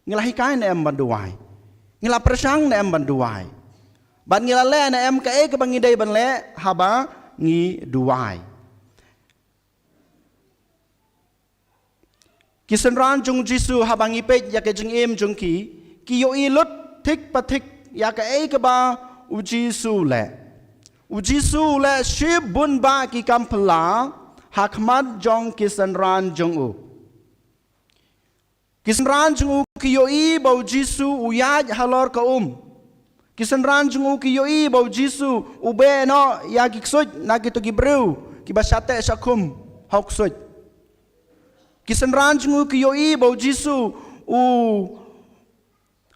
Ngi la hikai ne em ban duwai. Ngi la pyrshang ne em ban duwai. Bad ngi la leh ne em kaei kaba ngi dei ban leh haba ngi duwai. Ki synran jong u Jisu haba ngi peit ïa ka jingim jong ki, ki ïohi lut thik pa thik ïa kaei kaba u Jisu u leh. U Jisu u leh shibun bah ki kam phylla ha khmat jong ki synran jong u. Ki synran jong u ki ïohi ba u Jisu u ïaid halor ka um. Ki synran jong u ki ïohi ba u Jisu u beh noh ïa ki ksuid na kito ki briew kiba shah teh shah khum ha u ksuid. Ki synran jong u ki ïohi ba u Jisu u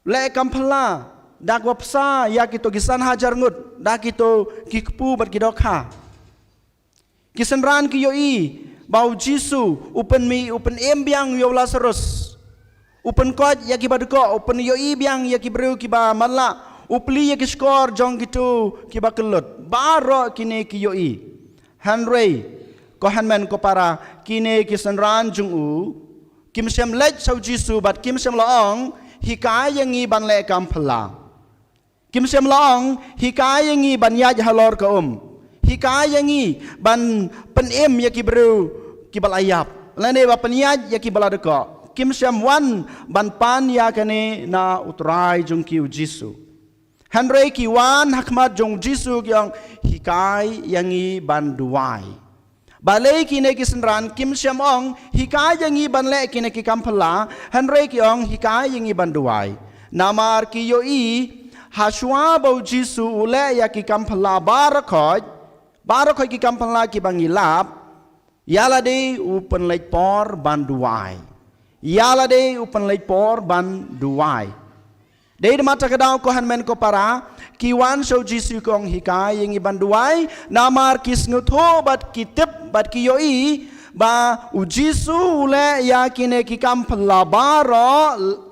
leh kam phylla da kaba pynsa ïa kito ki san hajar ngut, da kito ki kpu bad ki dohkha. Ki synran ki ïohi ba u Jisu u pynmih, u pynim biang ïa u Lasarus. U pynkoit ïa kiba dkoh, u pynïohi biang ïa ki briew kiba matlah, u plie ïa ki shkor jong kito kiba kyllut. Baroh kine ki ïohi. Hynrei, ko hynmen ko para, kine ki synran jong u kim shym leit sha u Jisu bad kim shym la ong, hikai ïa ngi ban leh kam phylla. Kim shym la ong, hikai ïa ngi ban ïaid halor ka um. Hikai ïa ngi ban pynim ïa ki briew kiba la ïap, lane ba pynïaid ïa kiba la dkoh. Kim shym wan ban pan ïa kane na u Trai jong ki u Jisu. Hynrei ki wan ha khmat jong u Jisu ki ong, hikai ïa ngi ban duwai. Balei kine ki synran kim shym ong, hikai ïa ngi ban leh kine ki kam phylla, hynrei ki ong, hikai ïa ngi ban duwai. Namar ki ïohi, hashwa ba u Jisu u leh ïa ki kam phylla baroh khoit, baroh khoit ki kam phylla kiba ngi lap, ïa lade u pynleit por ban duwai. Ïa lade u pynleit por ban duwai. Dei da mata ka daw ko hynmen ko para, ki wan sha u Jisu ki ong hikai ïa ngi ban duwai, namar ki sngewthuh bad ki tip bad ki ïohi, ba u Jisu u leh ïa kine ki kam phylla baroh,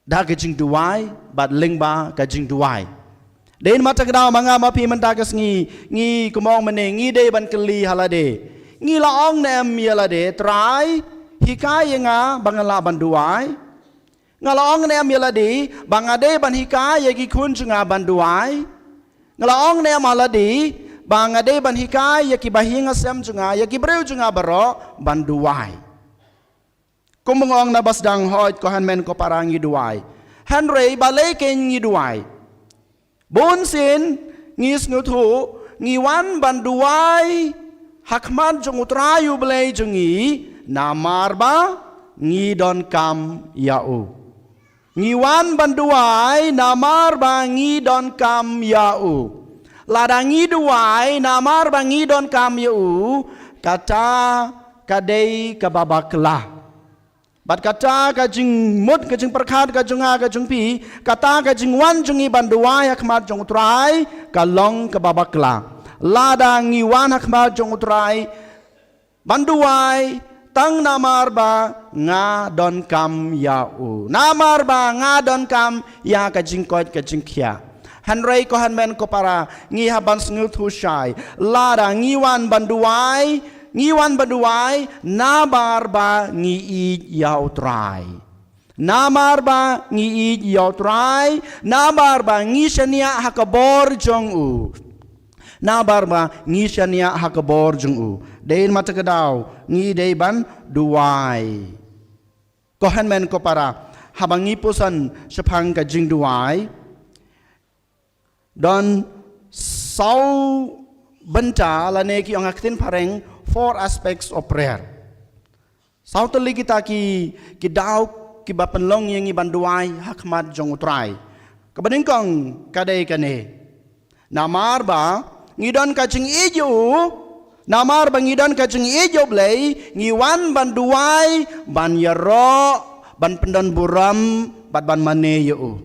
da ka jingduwai, bad lyngba ka jingduwai. Dei namar kata ka daw ma nga ma phi mynta ka sngi, ngi kumno mynne, ngi dei ban kylli ha lade. Ngi la ong ne em ïa lade, Trai, hikai ïa nga ba ngan lah ban duwai. Nga la ong ne em ïa lade, ba nga dei ban hikai ïa ki khun jong nga ban duwai. Nga la ong ne em ha lade, ba nga dei ban hikai ïa ki bahaïing hasem jong nga, ïa ki briew jong nga baroh ban duwai. Kumba nga ong na ba sdang, hooid ko hynmen ko para, ngi duwai. Hynrei balei kein ngi duwai? Bun sien ngi sngewthuh, ngi wan ban duwai ha khmat jong U Trai U Blei jong ngi, namar ba ngi donkam ïa u. Ngi wan ban duwai namar ba ngi donkam ïa u. Lada ngi duwai namar ba ngi donkam ïa u, kata ka dei kaba bakla. Bad kata ka jingmut, ka jingpyrkhat ka jong nga ka jong phi, kata ka jingwan jong ngi ban duwai ha khmat jong U Trai, ka long kaba bakla. Lada ngi wan ha khmat jong U Trai ban duwai tang namar ba nga donkam ïa u, namar ba nga donkam ïa ka jingkoit ka jingkhiah. Hynrei ko hynmen ko para, ngi hap ban sngewthuh shai, lada ngi wan ban duwai, ngi wan ban duwai namar ba ngi ïeit ïa U Trai. Namar ba ngi ïeit ïa U Trai, namar ba ngi shaniah ha ka bor jong u. Namar ba ngi shaniah ha ka bor jong u. Dei namar kata ka daw ngi dei ban duwai. Ko hynmen ko para, haba ngi pyrshang shaphang ka jingduwai, don saw bynta lane ki ong ha ka ktien phareng, four aspects of prayer. Saw tylli kita ki, ki daw kiba pynlong ïa ngi ban duwai ha khmat jong U Trai. Kaba nyngkong ka dei kane. Namar ba ngi don ka jingïeit ïa u, namar ba ngi don ka jingïeit ïa U Blei, ngi wan ban duwai, ban ïaroh, ban pyndon burom, bad ban mane ïa u.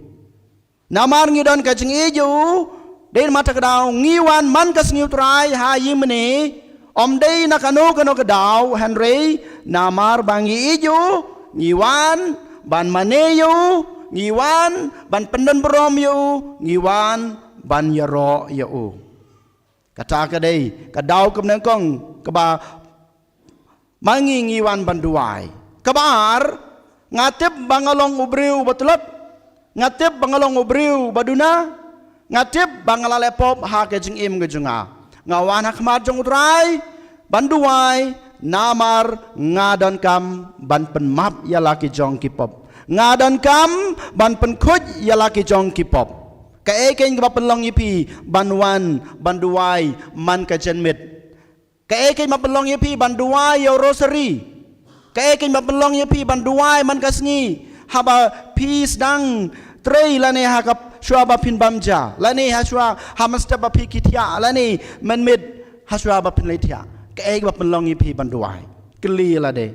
Namar ngi don ka jingïeit ïa u, dei namar kata ka daw ngi wan man ka sngi U Trai ha ïingmane, ym dei na kano kano ka daw, hynrei namar ba ngi ïeit ïa u, ngi wan ban mane ïa u, ngi wan ban pyndon burom ïa u, ngi wan ban ïaroh ïa u. Kata ka dei ka daw kaba nyngkong kaba ma ngi ngi wan ban duwai. Kaba ar, nga tip ba nga long u briew ba tlot, nga tip ba nga long u briew ba duna, nga tip ba nga la leh pop ha ka jingim ka jong nga. Nga wan ha khmat jong U Trai ban duwai namar nga donkam ban pynmap ïa la ki jong ki pop. Nga donkam ban pynkhuid ïa la ki jong ki pop. Kaei kein kaba pynlong ïa phi ban wan ban duwai man ka janmiet? Kaei kein ba pynlong ïa phi ban duwai ïa u rosary? Kaei kein ba pynlong ïa phi ban duwai man ka sngi haba phi sdang trei lane ha ka shuwa ba phin bam ja, lane ha shuwa ha mynstep ba phi ki thiah, lane mynmiet ha shuwa ba phin leit thiah? Kaei ba pynlong ïa phi ban duwai? Kylli ïa lade.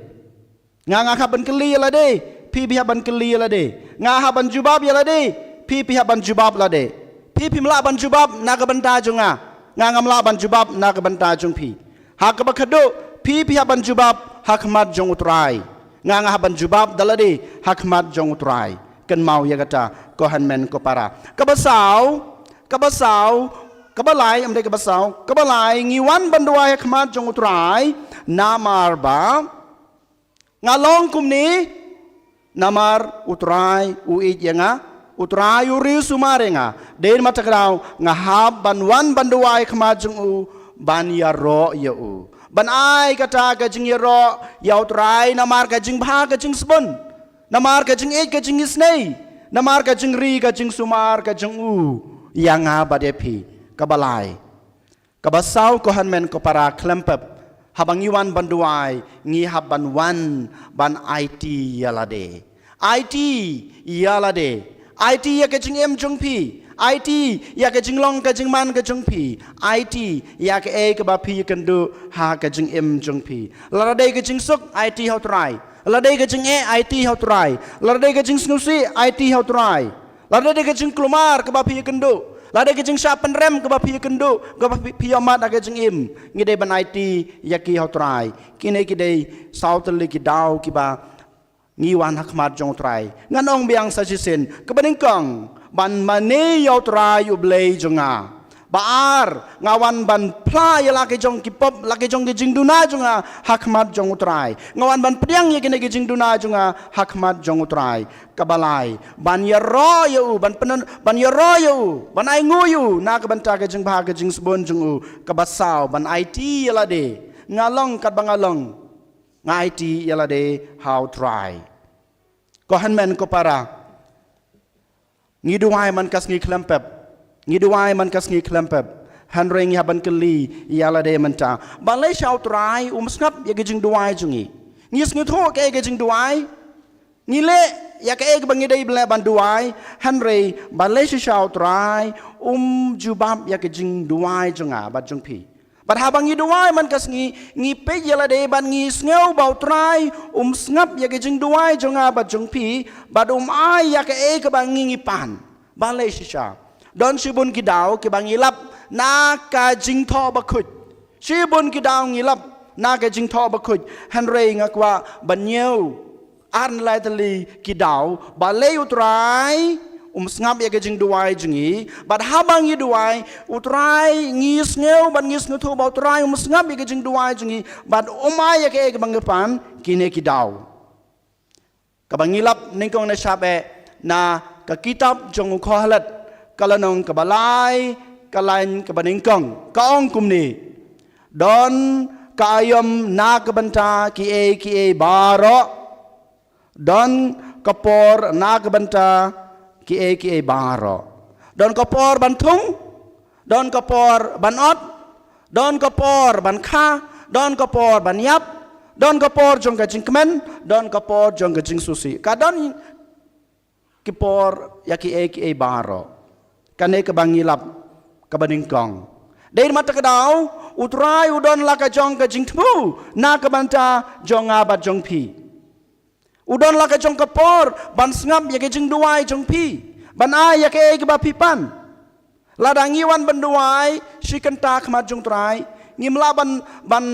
Nga nga hap ban kylli ïa lade, phi phi hap ban kylli ïa lade. Nga hap ban jubab ïa lade, phi phi hap ban jubab lade. Phi phim lah ban jubab na ka bynta jong nga, nga ngam lah ban jubab na ka bynta jong phi. Ha kaba khadduh, phi phi hap ban jubab ha khmat jong U Trai, nga nga hap ban jubab da lade ha khmat jong U Trai. Kynmaw ïa kata ko hynmen ko para. Kaba saw, kaba saw, kaba lai, ym dei kaba saw, kaba lai, ngi wan ban duwai ha khmat jong U Trai namar ba nga long kumne namar U Trai u ïeit ïa nga, U Trai u riewsumar ïa nga. Dei namar kata ka daw nga hap ban wan ban duwai ha khmat jong u, ban ïaroh ïa u, ban ai kata ka jingïaroh ïa U Trai namar ka jingbha ka jingsbun, namar ka jingïeit ka jingisynei, namar ka jingri ka jingsumar ka jong u ïa nga bad ïa phi. Kaba lai. Kaba saw ko hynmen ko para, khlem pep, haba ngi wan ban duwai, ngi hap ban wan ban aiti ïa lade. Aiti ïa lade. Aiti ïa ka jingim jong phi. Aiti ïa ka jinglong ka jingman ka jong phi. Aiti ïa kaei kaba phi ïakynduh ha ka jingim jong phi. Lada dei ka jingsuk, aiti ha U Trai. Lada dei ka jingeh, aiti ha U Trai. Lada dei ka jingsngewsih, aiti ha U Trai. Lada dei ka jingkulmar kaba phi ïakynduh, lada dei ka jingshah pynrem kaba phi ïakynduh, kaba phi, phi ïohmad ha ka jingim, ngi dei ban aiti ïa ki ha U Trai. Kine ki dei saw tylli ki daw kiba ngi wan ha khmat jong U Trai. Ngan ong biang sa shisien. Kaba nyngkong, ban mane ïa U Trai U Blei jong nga. Ba ar, nga wan ban phla ïa la ki jong ki pop, la ki jong ki jingduna jong nga ha khmat jong U Trai. Nga wan ban pdiang ïa kine ki jingduna jong nga ha khmat jong U Trai. Kaba lai, ban ïaroh ïa u, ban pynban, ban ïaroh ïa u, ban ainguh ïa u na ka bynta ka jingbha ka jingsbun jong u. Kaba saw, ban aiti ïa lade, nga long katba nga long, nga aiti ïa lade ha U Trai. Ko hynmen ko para, ngi duwai man ka sngi khlem pep. Ngi duwai man ka sngi khlem pep. Hynrei ngi hap ban kylli ïa lade mynta, balei shisha U Trai um sngap ïa ki jingduwai jong ngi? Ngi sngewthuh kaei ka jingduwai, ngi leh ïa kaei kaba ngi dei ban leh ban duwai, hynrei balei shisha U Trai um jubab ïa ka jingduwai jong nga bad jong phi? Bad haba ngi duwai man ka sngi, ngi peit ïa lade bad ngi sngew ba U Trai um sngap ïa ka jingduwai jong nga bad jong phi, bad um ai ïa kaei kaba ngi ngi pan. Balei shisha? Don shibun ki daw kiba ngi lap na ka jingthoh bakhuid. Shibun ki daw ngi lap na ka jingthoh bakhuid. Hynrei nga kwah ban ñiew ar ne lai tylli ki daw, balei U Trai um sngap ïa ka jingduwai jong ngi, bad haba ngi duwai, U Trai ngi sngew bad ngi sngewthuh ba U Trai um sngap ïa ka jingduwai jong ngi, bad um ai ïa kaei kaba ngi pan, kine ki daw. Kaba ngi lap nyngkong na shap eh na ka kitab jong u Kohelet, ka lynnong kaba lai, ka lain kaba nyngkong, ka ong kumne: Don ka aïom na ka bynta kiei kiei baroh. Don ka por na ka bynta kiei kiei baroh. Don ka por ban thung, don ka por ban ot, don ka por ban kha, don ka por ban ïap, don ka por jong ka jingkmen, don ka por jong ka jingsngewsih. Ka don ki por ïa kiei kiei baroh. Kane kaba ngi lap, kaba nyngkong. Dei namar kata ka daw, U Trai u don la ka jong ka jingthmu na ka bynta jong nga bad jong phi. U don la ka jong ka por ban sngap ïa ka jingduwai jong phi, ban ai ïa kaei kaba phi pan. Lada ngi wan ban duwai shi kynta ha khmat jong U Trai, ngim lah ban, ban,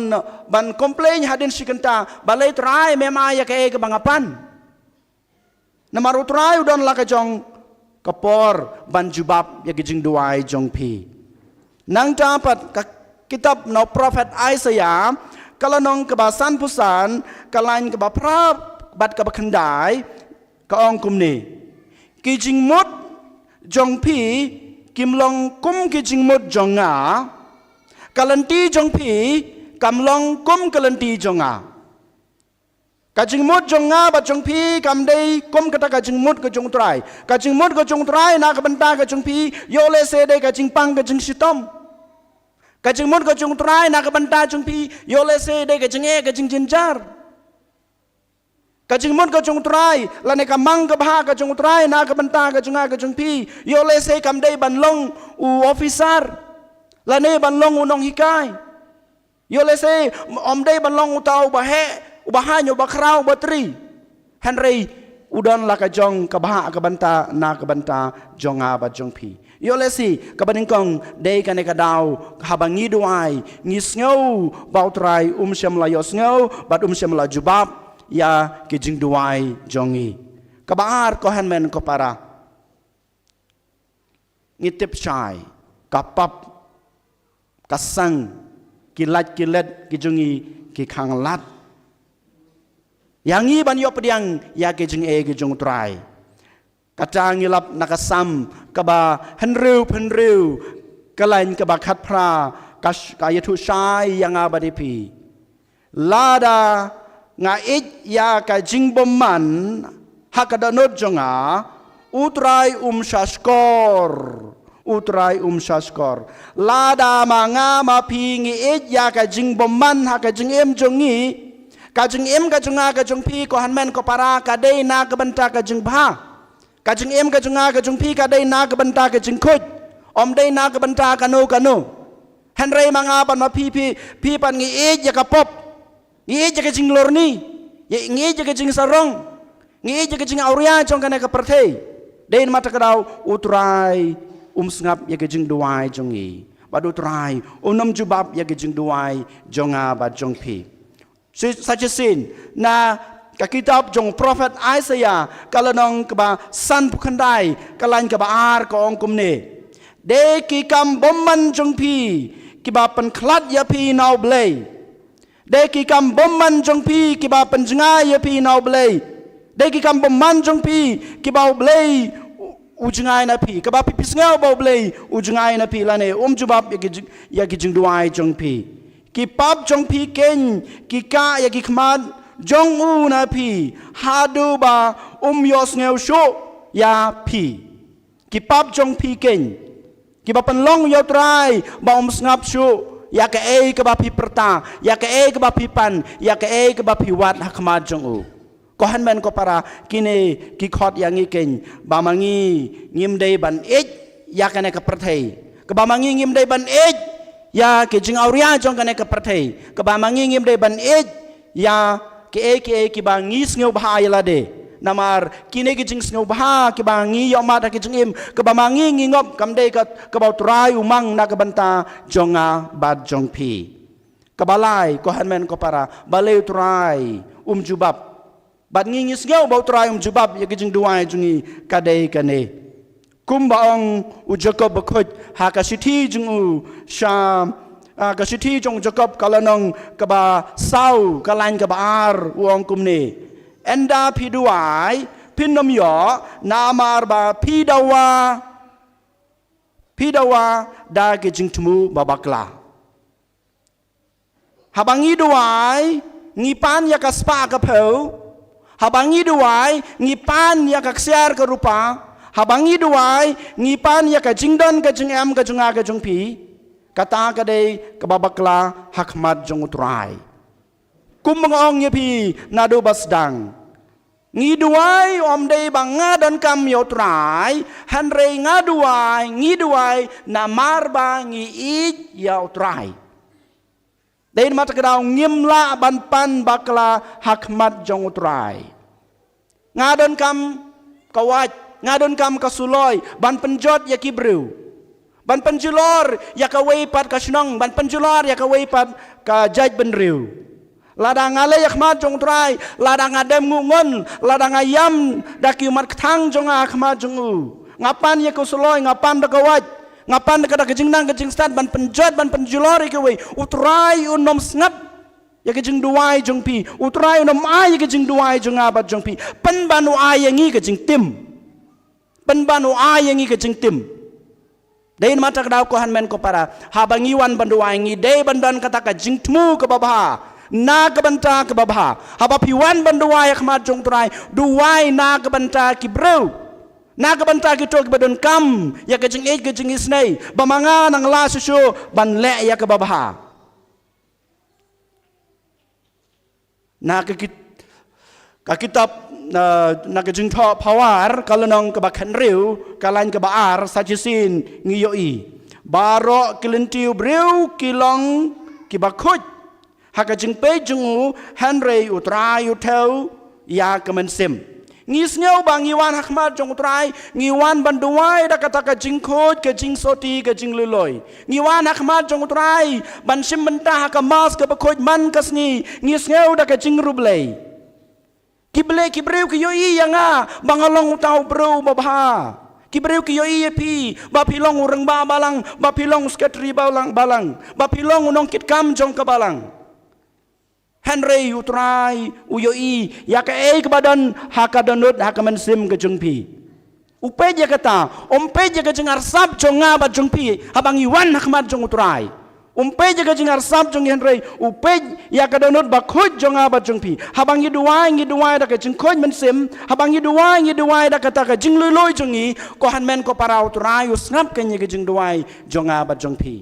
ban complain hadien shi kynta, balei Trai mem ai ïa kaei kaba nga pan. Namar U Trai u don la ka jong ka por ban jubab ïa ka jingduwai jong phi. Nangta pat ka kitab na u prophet Isaiah, ka lynnong kaba sanphew san, ka lain kaba phra bad kaba khyndai, ka ong kumne: Ki jingmut jong phi kim long kum ki jingmut jong nga, ka lynti jong phi kam long kum ka lynti jong nga. Ka jingmut jong nga bad jong phi kam dei kum kata ka jingmut ka jong U Trai. Ka jingmut ka jong U Trai na ka bynta ka jong phi, ïoh lehse dei ka jingpang ka jingshitom. Ka jingmut ka jong U Trai na ka bynta jong phi, ïoh lehse dei ka jingeh ka jingjynjar. Ka jingmut ka jong U Trai, lane ka mang ka bha ka jong U Trai na ka bynta ka jong nga ka jong phi, ïoh lehse kam dei ban long u officer, lane ban long u nonghikai. Ïoh lehse ym dei ban long uta uba heh, uba haiñ, uba khraw, uba tri. Hynrei u don la ka jong ka bha ka bynta na ka bynta jong nga bad jong phi. Ïoh lehse kaba nyngkong dei kane ka daw, haba ngi duwai, ngi sngew ba U Trai um shym la ïohsngew bad um shym la jubab ïa ki jingduwai jong ngi. Kaba ar, ko hynmen ko para, ngi tip shai, ka pap, ka sang, ki lait ki let ki jong ngi ki khang lad ïa ngi ban ïoh pdiang ïa ki jingeh ki jong U Trai. Kata ngi lap na ka Salm kaba hynriew phew hynriew, ka lain kaba khatphra, ka sh-, ka ïathuh shai ïa nga bad ïa phi. Lada nga ïeit ïa ka jingbymman ha ka dohnud jong nga, U Trai um shahshkor. U Trai um shahshkor. Lada ma nga ma phi ngi ïeit ïa ka jingbymman ha ka jingim jong ngi, ka jingim ka jong nga ka jong phi, ko hynmen ko para, ka dei na ka bynta ka jingbha. Ka jingim ka jong nga ka jong phi ka dei na ka bynta ka jingkhuid, ym dei na ka bynta kano kano. Hynrei ma nga bad ma phi, phi, phi pat ngi ïeit ïa ka pop, ngi ïeit ïa ka jinglorni, ïa, ngi ïeit ïa ka jingsarong, ngi ïeit ïa ka jingawria jong kane ka pyrthei. Dei namar kata ka daw U Trai um sngap ïa ka jingduwai jong ngi, bad U Trai um nym jubab ïa ka jingduwai jong nga bad jong phi. Shi-, sa shisien na Ka kitab jong prophet Isaiah, ka lynnong kaba sanphew khyndai, ka lain kaba ar, ka ong kumne: Dei ki kam bymman jong phi kiba pynkhlad ïa phi na U Blei. Dei ki kam bymman jong phi kiba pynjngai ïa phi na U Blei. Dei ki kam bymman jong phi kiba U Blei u, u jngai na phi. Kaba phi, phi sngew ba U Blei u jngai na phi lane um jubab ïa ki jing, ïa ki jingduwai jong phi. Ki pap jong phi keiñ ki kah ïa ki khmat jong u na phi, haduh ba um ïohsngew shuh ïa phi. Ki pap jong phi keiñ kiba pynlong ïa U Trai ba um sngap shuh ïa kaei kaba phi pyrta, ïa kaei kaba phi pan, ïa kaei kaba phi wad ha khmat jong u. Ko hynmen ko para, kine ki khot ïa ngi keiñ ba ma ngi ngim dei ban ïeit ïa kane ka pyrthei, kaba ma ngi ngim dei ban ïeit ïa ki jingawria jong kane ka pyrthei, kaba ma ngi ngim dei ban ïeit ïa kiei kiei kiba ngi sngewbha ïa lade. Namar kine ki jingsngewbha kiba ngi ïohmad ha ki jingim, kaba ma ngi ngi ngop, kam dei ka, kaba U Trai u mang na ka bynta jong nga bad jong phi. Kaba lai, ko hynmen ko para, balei U Trai um jubab? Bad ngi ngi sngew ba U Trai um jubab ïa ki jingduwai jong ngi, ka dei kane. Kumba ong u Jakob bakhuid ha ka shithi jong u sha, ah, ka shithi jong u Jakob, ka lynnong kaba saw, ka lain kaba ar, u ong kumne: Ynda phi duwai, phin ym ïoh, namar ba phi dawa, phi dawa da ki jingthmu ba bakla. Haba ngi duwai, ngi pan ïa ka spah ka phew. Haba ngi duwai, ngi pan ïa ka ksiar ka rupa. Haba ngi duwai, ngi pan ïa ka jingdon ka jingem ka jong nga ka jong phi. Kata ka dei kaba bakla ha khmat jong U Trai. Kumba nga ong ïa phi naduh ba sdang, ngi duwai ym dei ba nga donkam ïa U Trai, hynrei nga duwai, ngi duwai namar ba ngi ïeit ïa U Trai. Dei namar kata ka daw ngim lah ban pan bakla ha khmat jong U Trai. Nga donkam ka wait, nga donkam ka suloi ban pynjot ïa ki briew, ban pynjulor ïa kawei pat ka shnong, ban pynjulor ïa kawei pat ka jaitbynriew. Lada nga leit ha khmat jong U Trai, lada nga dem nguh ngon, lada nga ïam da ki ummat kthang jong nga ha khmat jong u, nga pan ïa ka suloi, nga pan da ka wait, nga pan da ka, da ka jingnang ka jingstad ban pynjot, ban pynjulor ïa kawei, U Trai un ym sngap ïa ka jingduwai jong phi. U Trai un ym ai ïa ka jingduwai jong nga bad jong phi. Pynban u ai ïa ngi ka jingtim. Pynban u ai ïa ngi ka jingtim. Dei namar kata ka daw, ko hynmen ko para, haba ngi wan ban duwai, ngi dei ban don kata ka jingthmu kaba bha na ka bynta kaba bha. Haba phi wan ban duwai ha khmat jong U Trai, duwai na ka bynta ki briew, na ka bynta kito kiba donkam ïa ka jingïeit ka jingisynei, ba ma nga nang lah shuh shuh ban leh ïa kaba bha. Na ka kit-, ka kitab, na, na ka Jingthoh Phawar, ka lynnong kaba khathynriew, ka lain kaba ar, sa shisien ngi ïohi: Baroh ki lynti u briew ki long kiba khuid ha ka jingpeit jong u, hynrei U Trai u thew ïa ka mynsiem. Ngi sngew ba ngi wan ha khmat jong U Trai, ngi wan ban duwai da kata ka jingkhuid, ka jingsoti, ka jingluiloi. Ngi wan ha khmat jong U Trai ban shim bynta ha ka Mass kaba khuid man ka sngi, ngi sngew da ka jingriewblei. Ki blei, ki briew ki ïohi ïa nga ba nga long uta u briew uba bha. Ki briew ki ïohi ïa phi ba phi long u rangbah balang, ba phi long u sekretari balang, balang, ba phi long u nongkitkam jong ka balang. Hynrei U Trai u ïohi ïa kaei kaba don ha ka dohnud, ha ka mynsiem ka jong phi. U peit ïa kata, um peit ïa ka jingarsap jong nga bad jong phi haba ngi wan ha khmat jong U Trai. Um peit ïa ka jingarsap jong ngi, hynrei u peit ïa ka dohnud bakhuid jong nga bad jong phi. Haba ngi duwai, ngi duwai da ka jingkhuid mynsiem, haba ngi duwai, ngi duwai da kata ka jingluiloi jong ngi, ko hynmen ko para, U Trai u sngap keiñ ïa ka jingduwai jong nga bad jong phi.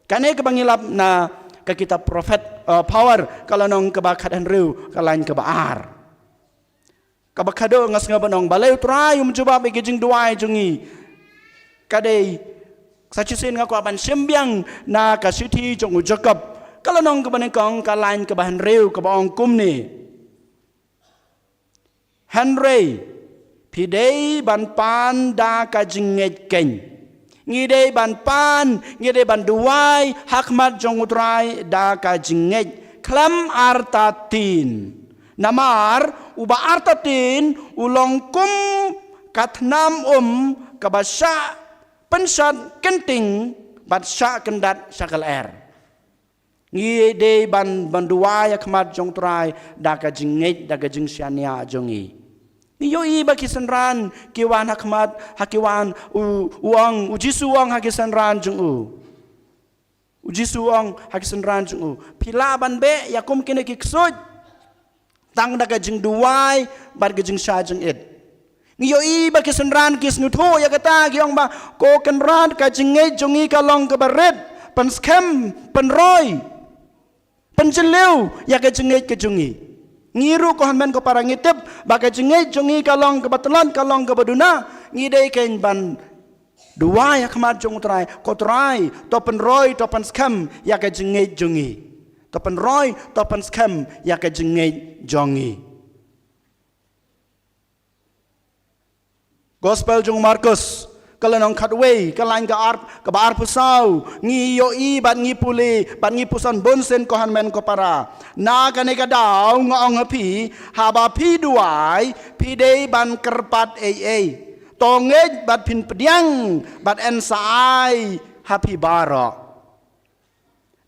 Kane kaba ngi lap na ka kitab Prophet, eh, Phawar, ka lynnong kaba khathynriew, ka lain kaba ar. Kaba khadduh nga sngew ban ong balei U Trai um jubab ïa ki jingduwai jong ngi. Ka dei, sa shisien nga kwah ban shim biang na ka shithi jong u Jakob, ka lynnong kaba nyngkong, ka lain kaba hynriew, kaba ong kumne: Hynrei phi dei ban pan da ka jingngeit keiñ. Ngi dei ban pan, ngi dei ban duwai ha khmat jong U Trai da ka jingngeit khlem artatien. Namar uba artatien u long kum ka thnam um kaba shah pynshad kynting bad shah kyndat sha ka lyer. Ngi dei ban, ban duwai ha khmat jong U Trai da ka jingngeit, da ka jingshaniah jong ngi. Ngi ïohi ba ki synran ki wan ha khmat, ha ki wan, u, u ong, U Jisu u ong ha ki synran jong u. U Jisu u ong ha ki synran jong u, phi lah ban beh ïa kum kine ki ksuid tang da ka jingduwai bad ka jingshah jingit. Ngi ïohi ba ki synran ki sngewthuh ïa kata, ki ong ba, Ko Kynrad, ka jingngeit jong ngi ka long kaba rit, pynskhem, pynroi, pynjylliew ïa ka jingngeit ka jong ngi. Ngi ruh ko hynmen ko para ngi tip ba ka jingngeit jong ngi ka long kaba tlot, ka long kaba duna. Ngi dei kein ban duwai ha khmat jong U Trai, Ko Trai, to pynroi, to pynskhem ïa ka jingngeit jong ngi. To pynroi, to pynskhem ïa ka jingngeit jong ngi. Gospel jong u Markus, ka lynnong khatwei, ka lain ka ar, kaba arphew saw, ngi ïohi bad ngi pule bad ngi puson bunsien ko hynmen ko para. Na kane ka daw nga ong ha phi, haba phi duwai, phi dei ban kyrpad ei ei. To ngeit bad phin pdiang, bad yn sa ai ha phi baroh.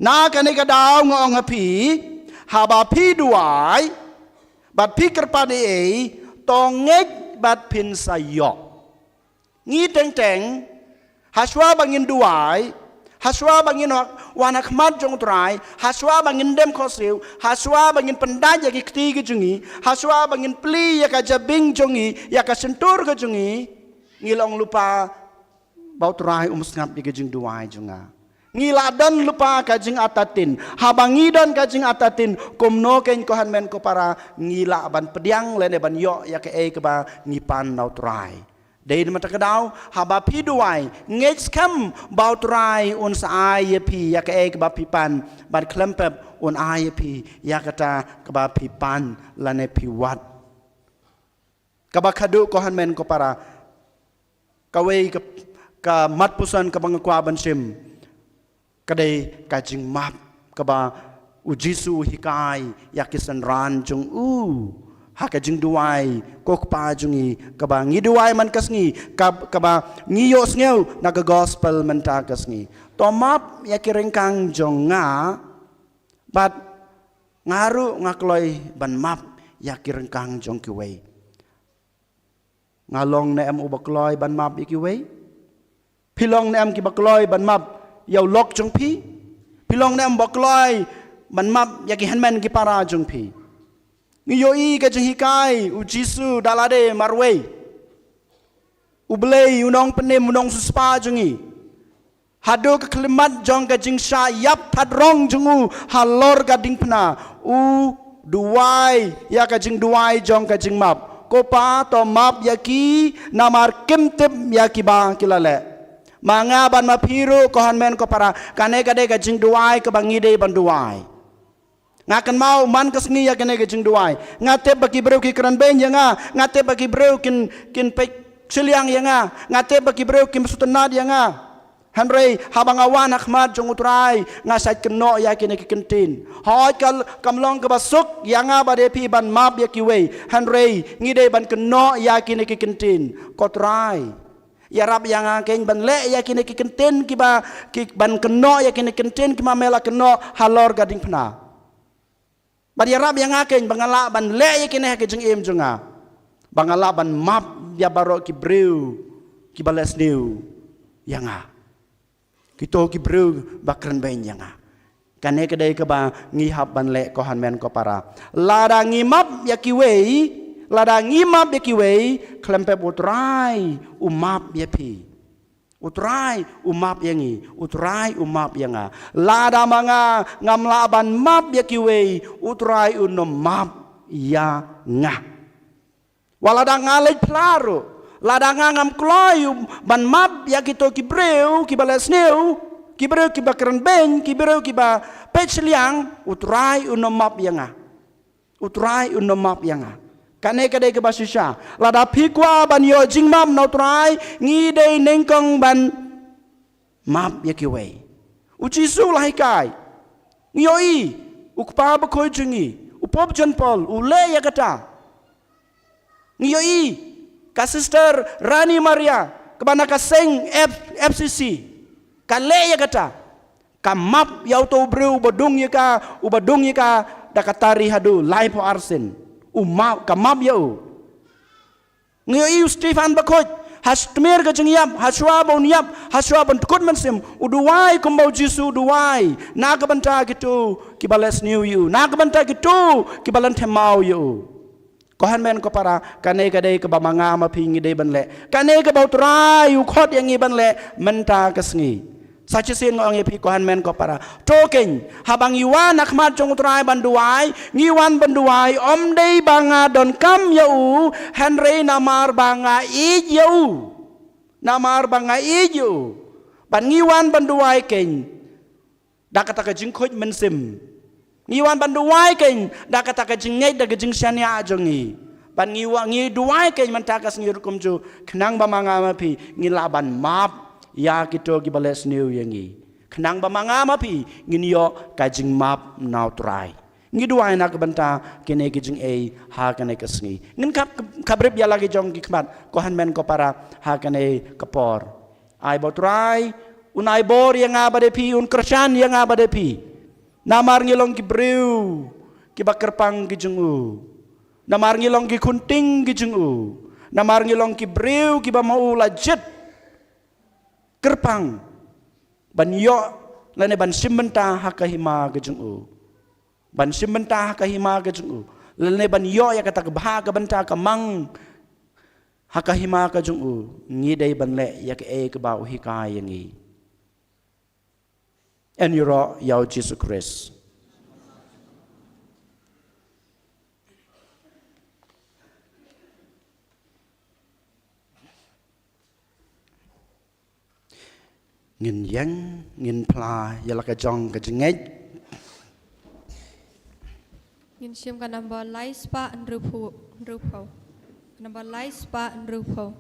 Na kane ka daw nga ong ha phi, haba phi duwai bad phi kyrpad ei ei, to ngeit bad phin sa ïoh. Ngi teng teng, hashwa ba ngin duwai, hashwa ba ngin wa-, wan ha khmat jong U Trai, hashwa ba ngin dem khohsiew, hashwa ba ngin pyndait ïa ki kti ki jong ngi, hashwa ba ngin plie ïa ka jabieng jong ngi, ïa ka shyntur ka jong ngi, ngi long lypa ba U Trai um sngap ïa ka jingduwai jong nga. Ngi la don lypa ka jingartatien. Haba ngi don ka jingartatien, kumno kein ko hynmen ko para, ngi lah ban pdiang lane ban ïoh ïa kaei kaba ngi pan na U Trai. Dei namar kata ka daw, haba phi duwai, ngeit skhem ba U Trai un sa ai ïa phi ïa kaei kaba phi pan, bad khlem pep un ai ïa phi ïa kata kaba phi pan lane phi wad. Kaba khadduh ko hynmen ko para, kawei ka, ka mat puson kaba nga kwah ban shim, ka dei ka jingmap kaba U Jisu u hikai ïa ki synran jong u ha ka jingduwai, Ko Kpa jong ngi, kaba ngi duwai man ka sngi, kab-, kaba ngi ïohsngew na ka gospel mynta ka sngi. To map ïa ki ryngkang jong nga, bad nga ruh nga kloi ban map ïa ki ryngkang jong kiwei. Nga long ne em uba kloi ban map ïa kiwei? Phi long ne em kiba kloi ban map ïa u lok jong phi? Phi long ne em ba kloi ban map ïa ki hynmen ki para jong phi? Ngi ïohi ka jinghikai U Jisu da lade marwei. U Blei u nongpynim, u nongsiewspah jong ngi, haduh ka khyllipmat jong ka jingshah ïap thadrong jong u halor ka diengphna, u duwai ïa ka jingduwai jong ka jingmap. Ko Pa, to map ïa ki, namar kim tip ïa kiba ki la leh. Ma nga bad ma phi ruh ko hynmen ko para, kane ka dei ka jingduwai kaba ngi dei ban duwai. Nga kynmaw man ka sngi ïa kane ka jingduwai. Nga tip ba ki briew ki kren beiñ ïa nga. Nga tip ba ki briew kin, kin peit shiliang ïa nga. Nga tip ba ki briew kim sngewtynnad ïa nga. Hynrei haba nga wan ha khmat jong U Trai, nga shait kynnoh ïa kine ki kyntien. Hooid ka, kam long kaba suk ïa nga bad ïa phi ban map ïa kiwei. Hynrei ngi dei ban kynnoh ïa kine ki kyntien. Ko Trai, ïarap ïa nga kein ban leh ïa kine ki kyntien kiba, ki ban kynnoh ïa kine ki kyntien kiba me la kynnoh halor ka diengphna. Bad ïarap ïa nga kein ba nga lah ban leh ïa kine ha ka jingim jong nga, ba nga lah ban map ïa baroh ki briew kiba leh sniew ïa nga, kito ki briew ba kren beiñ ïa nga. Kane ka dei kaba ngi hap ban leh ko hynmen ko para. Lada ngi map ïa kiwei, lada ngi map ïa kiwei, khlem pep U Trai u map ïa phi. U Trai u map ïa ngi, U Trai u map ïa nga. Lada ma nga ngam lah ban map ïa kiwei, U Trai un ym map ïa nga. Wat lada nga leit phla ruh, lada nga ngam kloi ban map ïa kito ki briew kiba leh sniew, ki briew kiba kren beiñ, ki briew kiba peit shiliang, U Trai un ym map ïa nga. U Trai un ym map ïa nga. Kane ka dei kaba shisha. Lada phi kwah ban ïoh jingmap na U Trai, ngi dei nyngkong ban map ïa kiwei. U Jisu u la hikai. Ngi ïohi, u Kpa bakhuid jong ngi, u Pope John Paul u leh ïa kata. Ngi ïohi ka Sister Rani Maria kaba na ka seng F-, F C C, ka leh ïa kata. Ka map ïa uto u briew uba dung ïa ka, uba dung ïa ka da ka tari haduh laiphew ar sien. U map, ka map ïa u. Ngi ïohi u Stephan Bakhuid, ha tmier ka jingïap, ha shuwa ba un ïap, ha shuwa ban dkut mynsiem, u duwai kumba u Jisu u duwai na ka bynta kito kiba leh sniew ïa u, na ka bynta kito kiba leh thymmai ïa u. Ko hynmen ko para, kane ka dei kaba ma nga ma phi ngi dei ban leh. Kane kaba u Trai u khot ïa ngi ban leh mynta ka sngi. Sa shisien nga ong ïa phi ko hynmen ko para, to keiñ, haba ngi wan ha khmat jong u Trai ban duwai, ngi wan ban duwai ym dei ba nga donkam ïa u, hynrei namar ba nga ïeit ïa u. Namar ba nga ïeit ïa u. Bad ngi wan ban duwai keiñ da kata ka jingkhuid mynsiem. Ngi wan ban duwai keiñ da kata ka jingngeit, da ka jingshaniah jong ngi. Bad ngi wa-, ngi duwai keiñ mynta ka sngi ruh kumjuh, khnang ba ma nga ma phi ngin lah ban map ïa kito kiba leh sniew ïa ngi, khnang ba ma nga ma phi ngin ïoh ka jingmap na u Trai. Ngi duwai na ka bynta kine ki jingeh ha kane ka sngi. Ngin khap, khapbrip ïa la ki jong ki khmat, ko hynmen ko para, ha kane ka por. Ai ba u Trai un ai bor ïa nga bad ïa phi, un kyrshan ïa nga bad ïa phi. Namar ngi long ki briew kiba kyrpang ki jong u. Namar ngi long ki khunting ki jong u. Namar ngi long ki briew kiba ma u la jied kyrpang ban ïoh lane ban shim bynta ha ka hima ka jong u. Ban shim bynta ha ka hima ka jong u, lane ban ïoh ïa kata ka bha ka bynta ka mang ha ka hima ka jong u, ngi dei ban leh ïa kaei kaba u hikai ïa ngi. Yn ïaroh ïa u Jisu Khrist. Ngin ïeng, ngin phla ïa la ka jong ka jingngeit. Ngin shim ka number lai spah hynriewphew, hynriewphew. Number lai spah hynriewphew.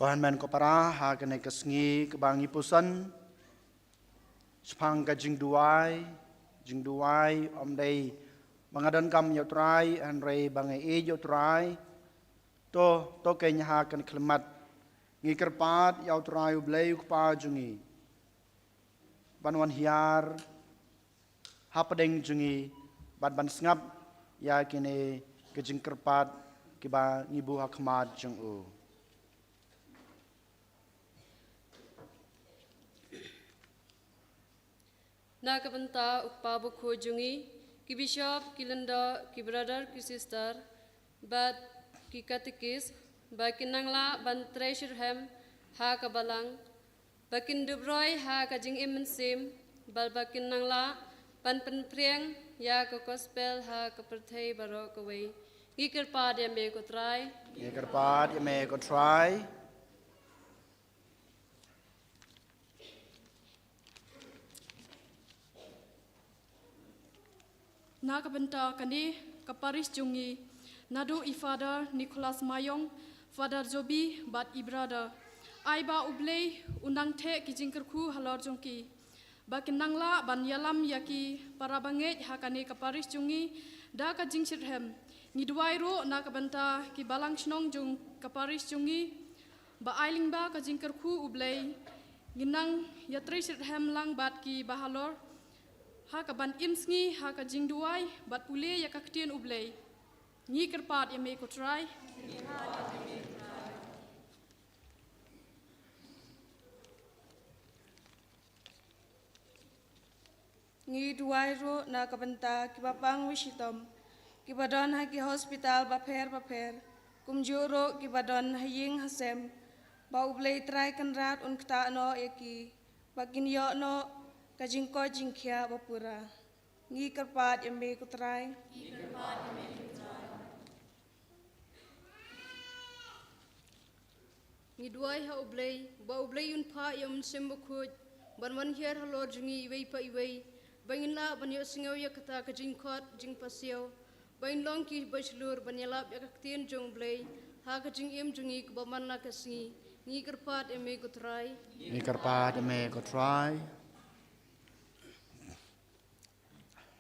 Ko hynmen ko para, ha kane ka sngi kaba ngi puson shaphang ka jingduwai, jingduwai ym dei ba nga donkam ïa U Trai, hynrei ba nga ïeit ïa U Trai. To, to keiñ ha kane ka khyllipmat ngi kyrpad ïa U Trai U Blei U Kpa jong ngi ban wan hiar hapdeng jong ngi bad ban sngap ïa kine ki jingkyrpad kiba ngi buh ha khmat jong u. Na ka bynta U Kpa Bakhuid jong ngi, ki bishop, ki lyngdoh, ki brother, ki sister, bad ki katekis, ba kin nang lah ban trei shitrhem ha ka balang, ba kin dup roi ha ka jingim mynsiem, bad ba kin nang lah ban pynphriang ïa ka gospel ha ka pyrthei baroh kawei. Ngi kyrpad ïa me ko Trai. Ngi kyrpad ïa me ko Trai. Na ka bynta kane ka parish jong ngi, naduh i Father Nicholas Mayong, Father Jobi bad i brother, ai ba U Blei un nang theh ki jingkyrkhu halor jong ki, ba kin nang lah ban ïalam ïa ki para bangeit ha kane ka parish jong ngi da ka jingshitrhem. Ngi duwai ruh na ka bynta ki balang shnong jong ka parish jong ngi, ba ai lyngba ka jingkyrkhu U Blei ngin nang ïatrei shitrhem lang bad ki bahalor ha kaban im sngi ha ka jingduwai bad pule ïa ka ktien U Blei. Ngi kyrpad ïa me ko Trai. Ngi duwai ruh na ka bynta kiba pang wei shitom, kiba don ha ki hospital bapher bapher, kumjuh ruh kiba don ha ïing ha sem, ba U Blei Trai Kynrad un ktah noh ïa ki, ba kin ïoh noh ka jingkoit jingkhiah ba pura. Ngi kyrpad ïa me ko Trai. Ngi duwai ha U Blei, ba U Blei un phah ïa U Mynsiem Bakhuid ban wan hiar halor jong ngi iwei pa iwei, ba ngin lah ban ïohsngew ïa kata ka jingkhot jingpasiaw, ba ngin long kiba shlur ban ïalap ïa ka ktien jong U Blei ha ka jingim jong ngi kaba man la ka sngi. Ngi kyrpad ïa me ko Trai. Ngi kyrpad ïa me ko Trai.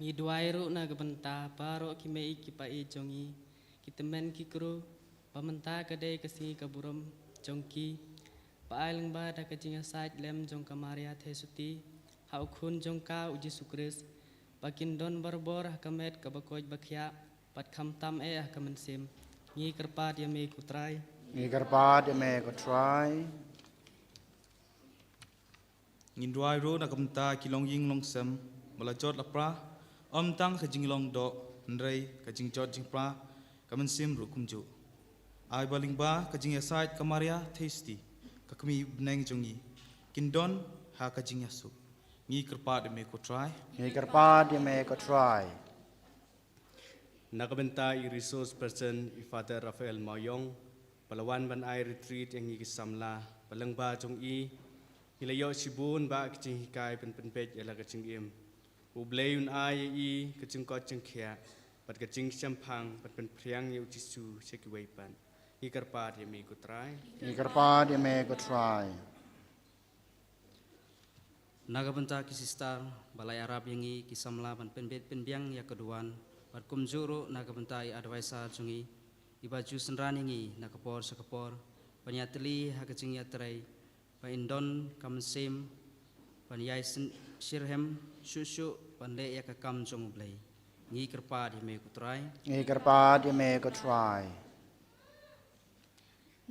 Ngi duwai ruh na ka bynta baroh ki mei ki pa i jong ngi, ki tymmen ki kru, ba mynta ka dei ka sngi ka burom jong ki, ba ai lyngba da ka jingïasaid lem jong ka Maria Theisotti ha u khun jong ka u Jisu Khrist, ba kin don barabor ha ka met kaba koit ba khiah, bad khamtam eh ha ka mynsiem. Ngi kyrpad ïa me ko Trai. Ngi kyrpad ïa me ko Trai. Ngin duwai ruh na ka bynta ki longïing longsem ba la jot la pra, ym tang ka jinglong doh, hynrei ka jingjot jingpra ka mynsiem ruh kumjuh. Ai ba lyngba ka jingïasaid ka Maria Theisotti, ka kmie bneng jong ngi, kin don ha ka jingïasuk. Ngi kyrpad ïa me ko Trai. Ngi kyrpad ïa me ko Trai. Na ka bynta i resource person i Father Raphael Mawïong, ba la wan ban ai retreat ïa ngi ki samla, ba lyngba jong i ngi la ïoh shibun bah ki jinghikai ban pynbeit ïa la ka jingim. U Blei un ai ïa i ka jingkoit jingkhiah bad ka jingshemphang ban pynphriang ïa u Jisu sha kiwei pat. Ngi kyrpad ïa me ko Trai. Ngi kyrpad ïa me ko Trai. Na ka bynta ki sister ba la ïarap ïa ngi ki samla ban pynbeit pynbiang ïa ka duwan, bad kumjuh ruh na ka bynta i advisor jong ngi, i ba ju synran ïa ngi na ka por sha ka por ban ïatylli ha ka jingïatrei, ba in don ka mynsiem ban ïai syn- shitrhem shuh shuh ban leh ïa ka kam jong U Blei. Ngi kyrpad ïa me ko Trai. Ngi kyrpad ïa me ko Trai.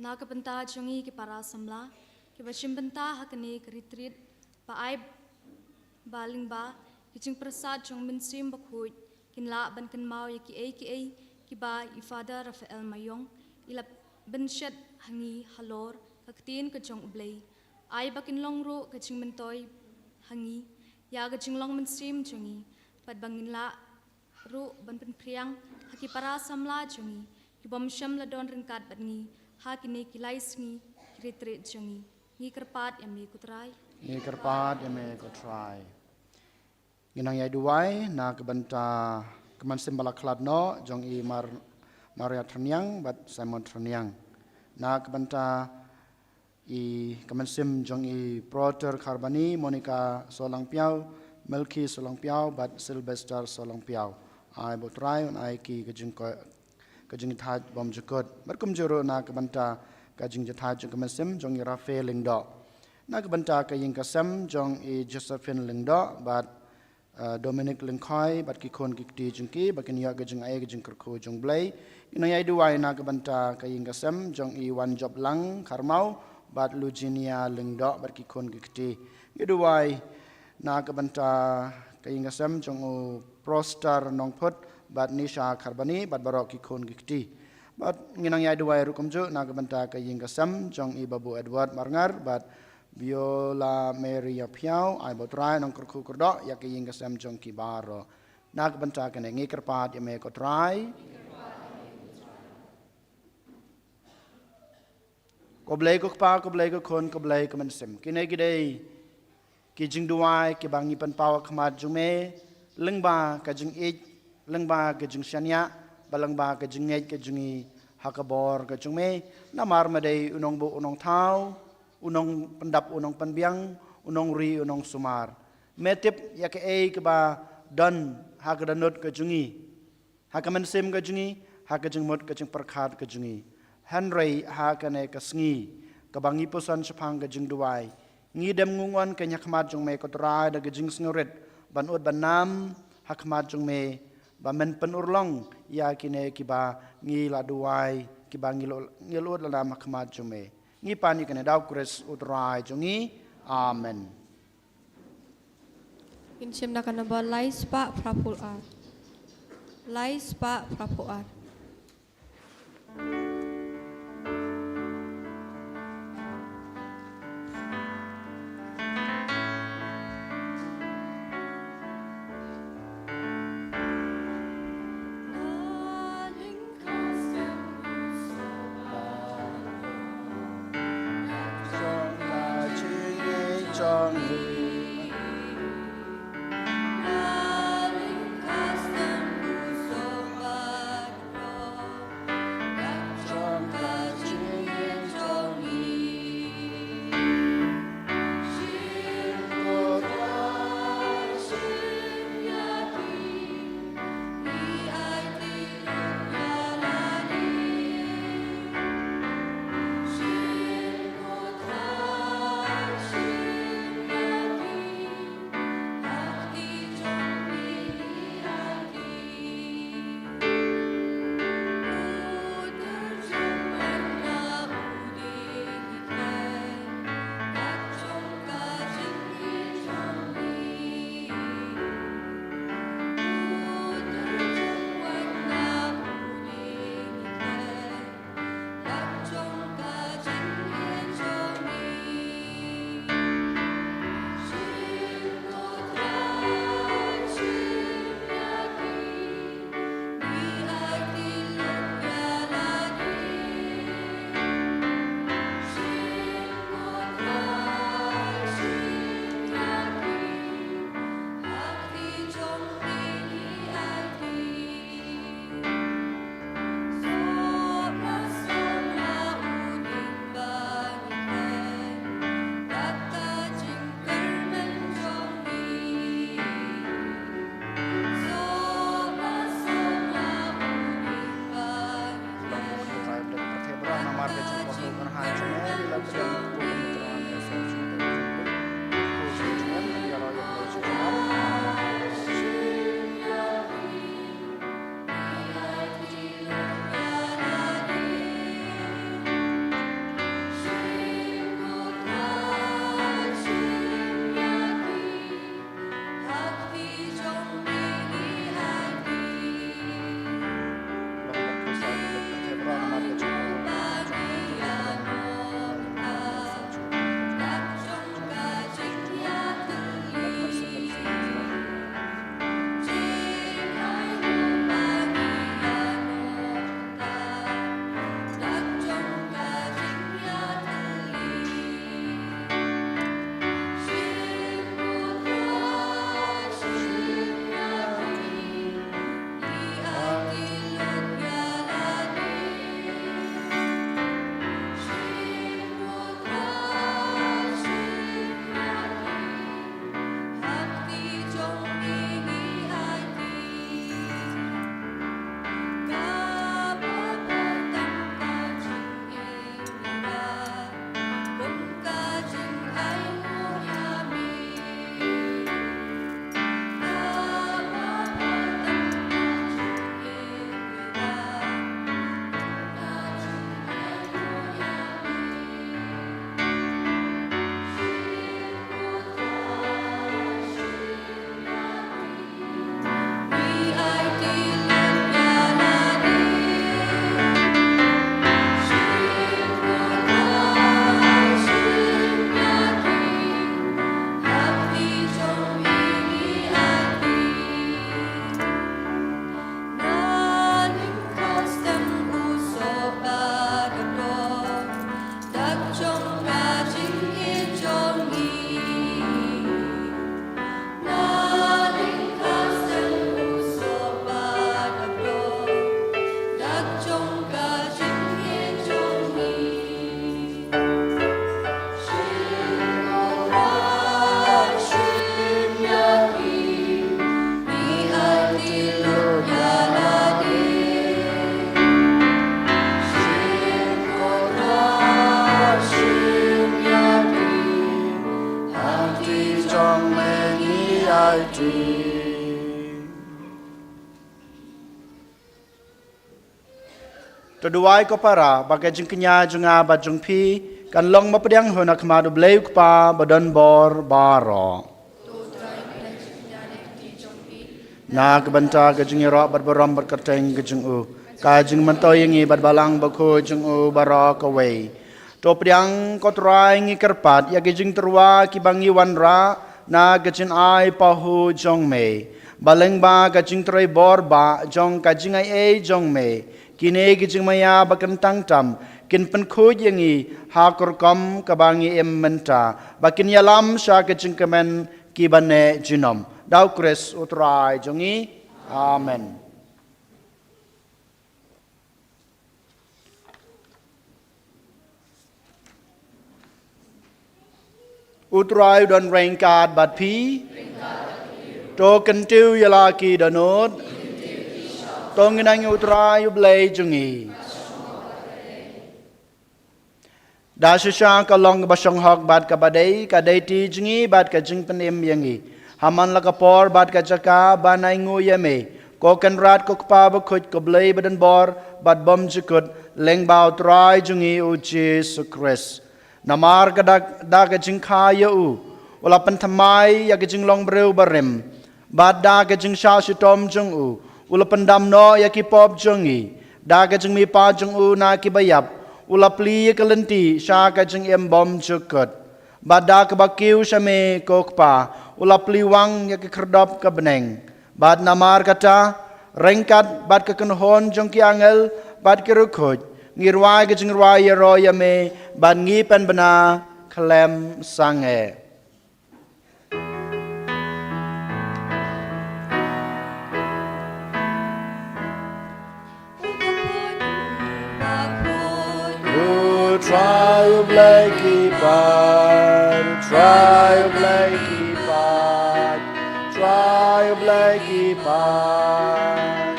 Na ka bynta jong ngi ki para samla kiba shim bynta ha kane ka retreat, ba ai ba lyngba ki jingpyrsad jong Mynsiem Bakhuid kin lah ban kynmaw ïa kiei kiei kiba i Father Raphael Mawïong i la pynshet ha ngi halor ka ktien ka jong U Blei. Ai ba kin long ruh ka jingmyntoi ha ngi ïa ka jinglong mynsiem jong ngi, bad ba ngin lah ruh ban pynphriang ha ki para samla jong ngi ki bym shym la don ryngkat bad ngi ha kine ki lai sngi ki retreat jong ngi. Ngi kyrpad ïa me ko Trai. Ngi kyrpad ïa me ko Trai. Ngin nang ïai duwai na ka bynta ka mynsiem ba la khlad noh jong i Mar- Maria Tyrniang bad Simon Tyrniang. Na ka bynta i ka mynsiem jong i Proter Kharbani, Monica Solangpiaw, Melki Solangpiaw bad Sylvester Solangpiaw. Ai ba U Trai un ai ki ka jingko- ka jingjynthait bymjukut. Bad kumjuh ruh na ka bynta ka jingjynthait jong ka mynsiem jong i Raphael Lyngdoh. Na ka bynta ka ïing ka sem jong i Josephine Lyngdoh bad uh, Dominic Lyngkhoi bad ki khun ki kti jong ki, ba kin ïoh ka jingai ka jingkyrkhu jong U Blei. Ngin nang ïai duwai na ka bynta ka ïing ka sem jong i Wanjoplang Kharmaw bad Luginia Lyngdoh bad ki khun ki kti. Ngi duwai na ka bynta ka ïing ka sem jong u Prostar Nongphut bad Nisha Kharbani bad baroh ki khun ki kti. Bad ngin nang ïai duwai ruh kumjuh na ka bynta ka ïing ka sem jong i Babu Edward Marngar bad Biola Mary Ïaphiaw. Ai ba U Trai un kyrkhu kyrdoh ïa ka ïing ka sem jong ki baroh. Na ka bynta kane ngi kyrpad ïa me ko Trai. Ko Blei ko Kpa, ko Blei ko Khun, ko Blei ko Mynsiem. Kine ki dei ki jingduwai kiba ngi pynpaw ha khmat jong me lyngba ka jingïeit, lyngba ka jingshaniah bad lyngba ka jingngeit ka jong ngi ha ka bor ka jong me. Namar me dei u nongbuh u nongthaw, u nongpyndap u nongpynbiang, u nongri u nongsumar. Me tip ïa kaei kaba don ha ka dohnud ka jong ngi, ha ka mynsiem ka jong ngi, ha ka jingmut ka jingpyrkhat ka jong ngi. Hynrei ha kane ka sngi kaba ngi puson shaphang ka jingduwai, ngi dem ngong wan ha khmat jong me ko Trai da ka jingsngewrit ban ud ban nam ha khmat jong me, ba men pynurlong ïa kine kiba ngi la duwai, kiba ngi la- ngi la ud la nam ha khmat jong me. Ngi pan ïa kane da U Khrist U Trai jong ngi. Amen. Ngin shim na ka number lai spah phra phew ar. Lai spah phra phew ar. To duwai ko para, ba ka jingkñia jong nga bad jong phi kan long ba pdiang ha khmat U Blei U Kpa ba don bor baroh. Na ka bynta ka jingïaroh bad burom bad kyrteng ka jong u, ka jingmyntoi ïa ngi bad Balang Bakhuid jong u baroh kawei. To pdiang ko Trai, ngi kyrpad ïa ki jingtyrwa kiba ngi wanrah na ka jingaipahu jong me. Ba lyngba ka jingtrei bor ba jong ka jingai ei jong me, kine ki jingmaïa ba kyntang tam kin pynkhuid ïa ngi ha ka rukom kaba ngi im mynta, ba kin ïalam sha ka jingkmen kiba neh junom. Da U Khrist U Trai jong ngi. Amen. U Trai u don ryngkat bad phi. To kyntiew ïa la ki dohnud. To ngin ai ïa U Trai U Blei jong ngi. Da shisha ka long kaba shonghok bad kaba dei, ka dei ti jong ngi bad ka jingpynim ïa ngi. Ha man la ka por bad ka jaka ban ai nguh ïa me, ko Kynrad ko Kpa Bakhuid, ko Blei ba don bor bad bymjukut, lyngba U Trai jong ngi U Jisu Khrist. Namar ka da, da ka jingkha ïa u, u la pynthymmai ïa ka jinglong briew barim. Bad da ka jingshah shitom jong u, u la pyndam noh ïa ki pop jong ngi. Da ka jingmihpat jong u na kiba ïap, u la plie ïa ka lynti sha ka jingim bymjukut. Bad da kaba kiew sha me ko Kpa, u la plie wang ïa ka khyrdop ka bneng. Bad namar kata, ryngkat bad ka kynhun jong ki angel bad ki riewkhuid, ngi rwai ka jingrwai ïaroh ïa me, bad ngi pynbna khlem sangeh. U Trai U Blei ki paid, U Trai U Blei ki paid, U Trai U Blei ki paid.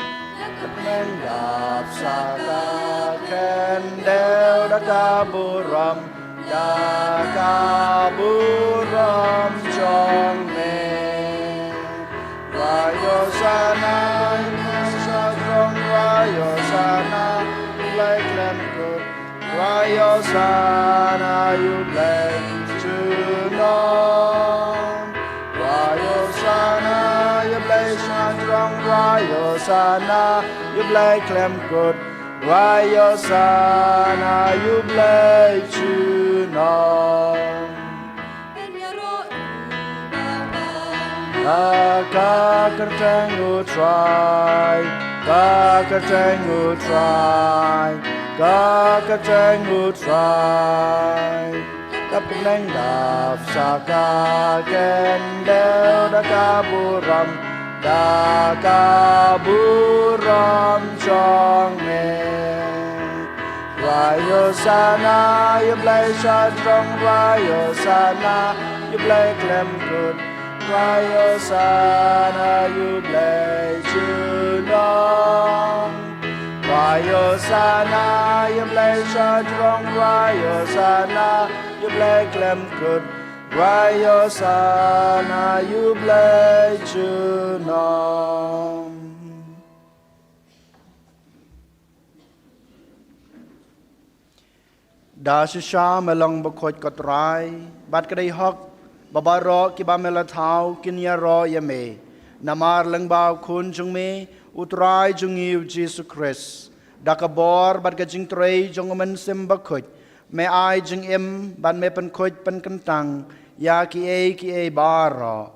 Nang dap sa ka khyndew da ka burom, da ka burom jong me. Rwai Hosana, ïa ka sha jrong, rwai Hosana, ïa U Blei khlem kut. Rwai Hosana, ïa U Blei junom. Rwai Hosana, ïa U Blei sha jrong, rwai Hosana, ïa U Blei khlem kut. Wai Hosana ïa u Blei junom. Ka kyrteng u Trai, ka kyrteng u Trai, ka kyrteng u Trai. Ka pynleng dap sa ka khyndew da ka burom, da ka burom jong me. Wai Hosana ïa u Blei shajrong, wai Hosana ïa u Blei khlem kut. Wai Hosana ïa u Blei junom. Wai Hosana ïa u Blei shajrong, wai Hosana ïa u Blei khlem kut. Wai Hosana ïa u Blei junom. Da shisha me long bakhuid ko Trai, bad ka dei hok ba baroh kiba me la thaw kin ïaroh ïa me. Namar lyngba u Khun jong me, u Trai jong ngi u Jisu Khrist, da ka bor bad ka jingtrei jong u Mynsiem Bakhuid, me ai jingim bad me pynkhuid pynkyntang ïa kiei kiei baroh.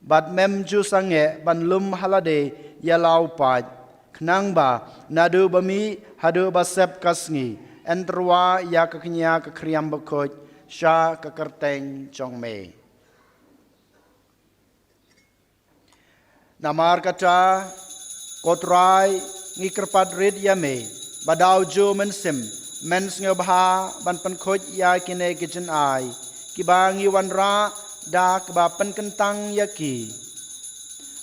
Bad mem ju sangeh ban lum ha lade ïa la u paid. Khnang ba naduh ba mih haduh ba sep ka sngi, yn tyrwa ïa ka kñia ka khriam bakhuid sha ka kyrteng jong me. Namar kata, ko Trai, ngi kyrpad rit ïa me ba da u Mynsiem, men sngewbha ban pynkhuid ïa kine ki jingai kiba ngi wanrah da kaba pynkyntang ïa ki,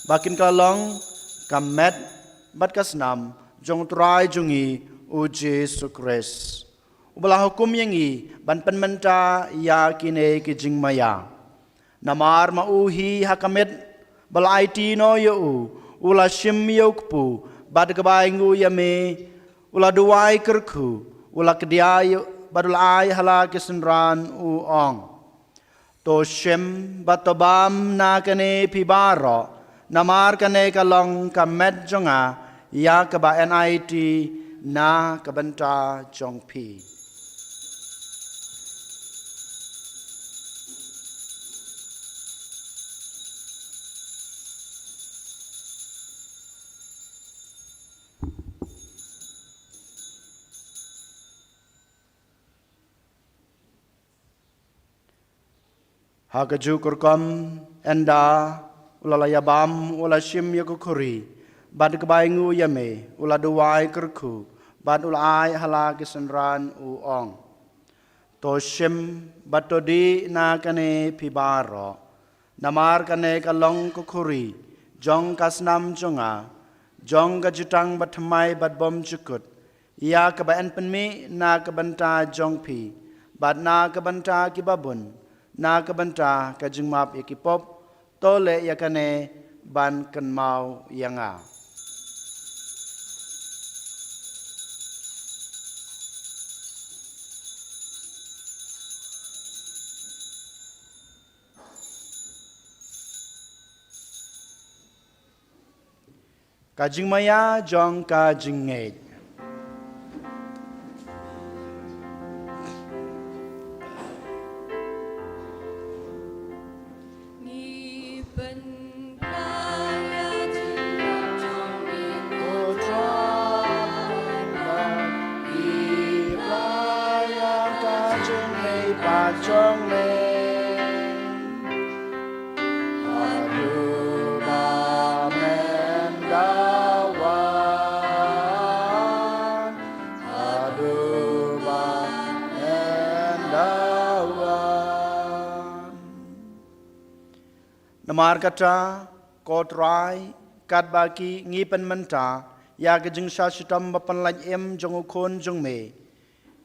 ba kin ka long ka met bad ka snam jong u Trai jong ngi u Jisu Khrist, uba la hukum ïa ngi ban pynmynta ïa kine ki jingmaïa. Namar ma u hi ha ka miet ba la aiti noh ïa u, u la shim ïa u kpu bad kaba ainguh ïa me, u la duwai kyrkhu, u la kdiah ïa u bad u la ai ha la ki synran, u ong: To shim bad to bam na kane phi baroh, namar kane ka long ka met jong nga ïa kaba yn aiti na ka bynta jong phi. Ha kajuh ka rukom, ynda u la la ïa bam, u la shim ïa ka khuri bad kaba ainguh ïa me, u la duwai kyrkhu bad u la ai ha la ki synran, u ong: To shim bad to dih na kane phi baroh, namar kane ka long ka khuri jong ka snam jong nga, jong ka jutang bathymmai bad bymjukut, ïa kaba yn pynmih na ka bynta jong phi bad na ka bynta kiba bun, na ka bynta ka jingmap ïa ki pop. To leh ïa kane ban kynmaw ïa nga. Ka jingmaïa jong ka jingngeit. Haduh ba men da wan, haduh ba men da wan. Namar kata, ko Trai, katba ki ngi pynmynta ïa ka jingshah shitom ba pynlait im jong u Khun jong me,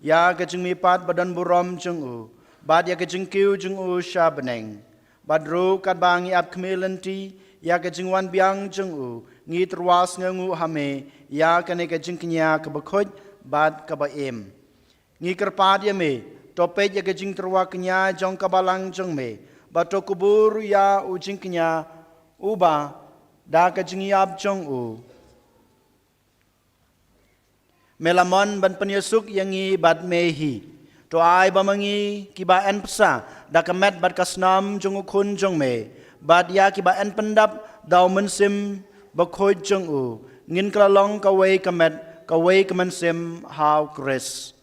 ïa ka jingmihpat ba don burom jong u bad ïa ka jingkiew jong u sha bneng, bad ruh katba ngi ap khmih lynti ïa ka jingwan biang jong u, ngi tyrwa sngewnguh ha me ïa kane ka jingkñia kaba khuid bad kaba im. Ngi kyrpad ïa me, to peit ïa ka jingtyrwa kñia jong ka balang jong me, bad to kubur ïa u jingkñia uba da ka jingïap jong u. Me la mon ban pynïasuk ïa ngi bad me hi. To ai ba ma ngi kiba en psa da ka met bad ka snam jong u Khun jong me, bad ïa kiba en pyndap da u Mynsiem Bakhuid jong u, ngin kylla long kawei ka met, kawei ka mynsiem ha u Khrist.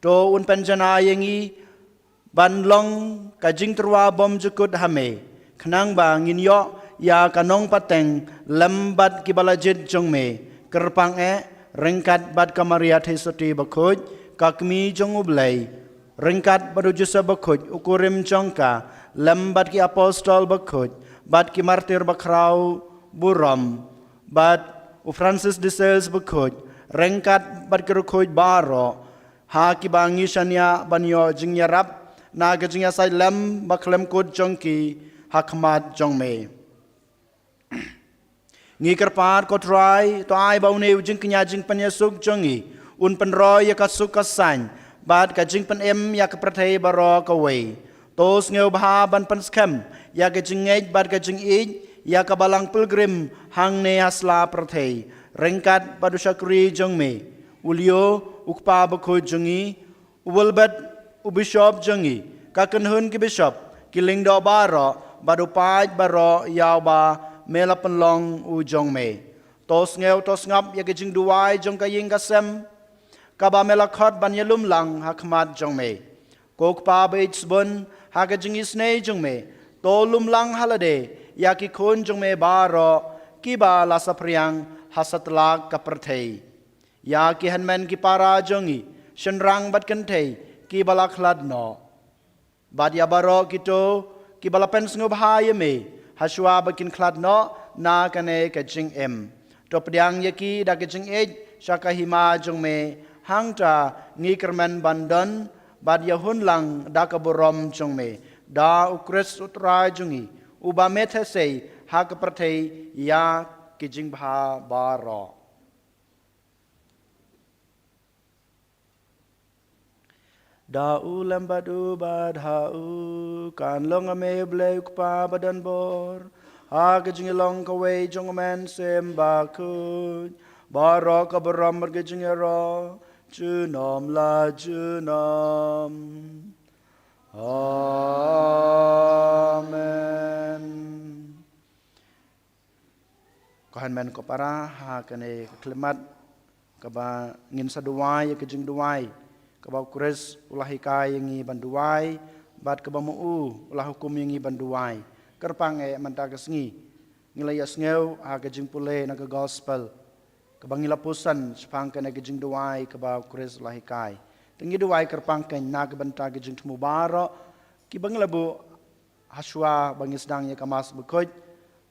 To un pynjanai ïa ngi ban long ka jingtyrwa bymjukut ha me, khnang ba ngin ïoh ïa ka nongpateng lem bad kiba la jied jong me, kyrpang eh, ryngkat bad ka Maria Theisotti Bakhuid, ka Kmie jong u Blei, ryngkat bad u Joseph Bakhuid, u kurim jong ka, lem bad ki apostol bakhuid, bad ki martir bakhraw burom, bad u Francis de Sales Bakhuid, ryngkat bad ki riewkhuid baroh, ha kiba ngi shaniah ban ïoh jingïarap na ka jingïasaid lem bakhlem kut jong ki ha khmat jong me. Ngi kyrpad, ko Trai, to ai ba une u jingkñia jingpynïasuk jong ngi un pynroi ïa ka suk ka saiñ bad ka jingpynim ïa ka pyrthei baroh kawei. To sngewbha ban pynskhem ïa ka jingngeit bad ka jingïeit ïa ka Balang Pilgrim hangne ha sla pyrthei, ryngkat bad u shakri jong me, u Leo, u kpa bakhuid jong ngi, u Wilbert, u Bishop jong ngi, ka kynhun ki Bishop, ki lyngdoh baroh, bad u paid baroh ïa uba me la pynlong u jong me. To sngew to sngap ïa ka jingduwai jong ka ïing ka sem, kaba me la khot ban ïalum lang ha khmat jong me. Ko Kpa ba ïeit sbun, ha ka jingisynei jong me, to lum lang ha lade ïa ki khun jong me baroh kiba la saphriang ha satlak ka pyrthei, ïa ki hynmen ki para jong ngi, shynrang bad kynthei kiba la khlad noh, bad ïa baroh kito kiba la pynsngewbha ïa me hashwa ba kin khlad noh na kane ka jingim. To pdiang ïa ki da ka jingïeit sha ka hima jong me, hangta ngi kyrmen ban don bad ïahun lang da ka burom jong me, da u Khrist u Trai jong ngi, uba me theh sei ha ka pyrthei ïa ki jingbha baroh. Da u lem bad u bad ha u, kan long ha me Blei u Kpa badonbor, ha ka jingïalong kawei jong u Mynsiem Bakhuid, baroh ka burom bad ka jingïaroh, junom la junom. Amen. Ko hynmen ko para, ha kane ka khyllipmat kaba ngin sa duwai ïa ka jingduwai kaba u Khrist u la hikai ïa ngi ban duwai, bad kaba ma u u la hukum ïa ngi ban duwai. Kyrpang eh mynta ka sngi ngi la ïasngew ha ka jingpule na ka gospel kaba ngi la puson shaphang kane ka jingduwai kaba u Khrist u la hikai. Te ngi duwai kyrpang keiñ na ka bynta ka jingthmu baroh kiba ngi la buh hashwa ba ngi sdang ïa ka Mass Bakhuid,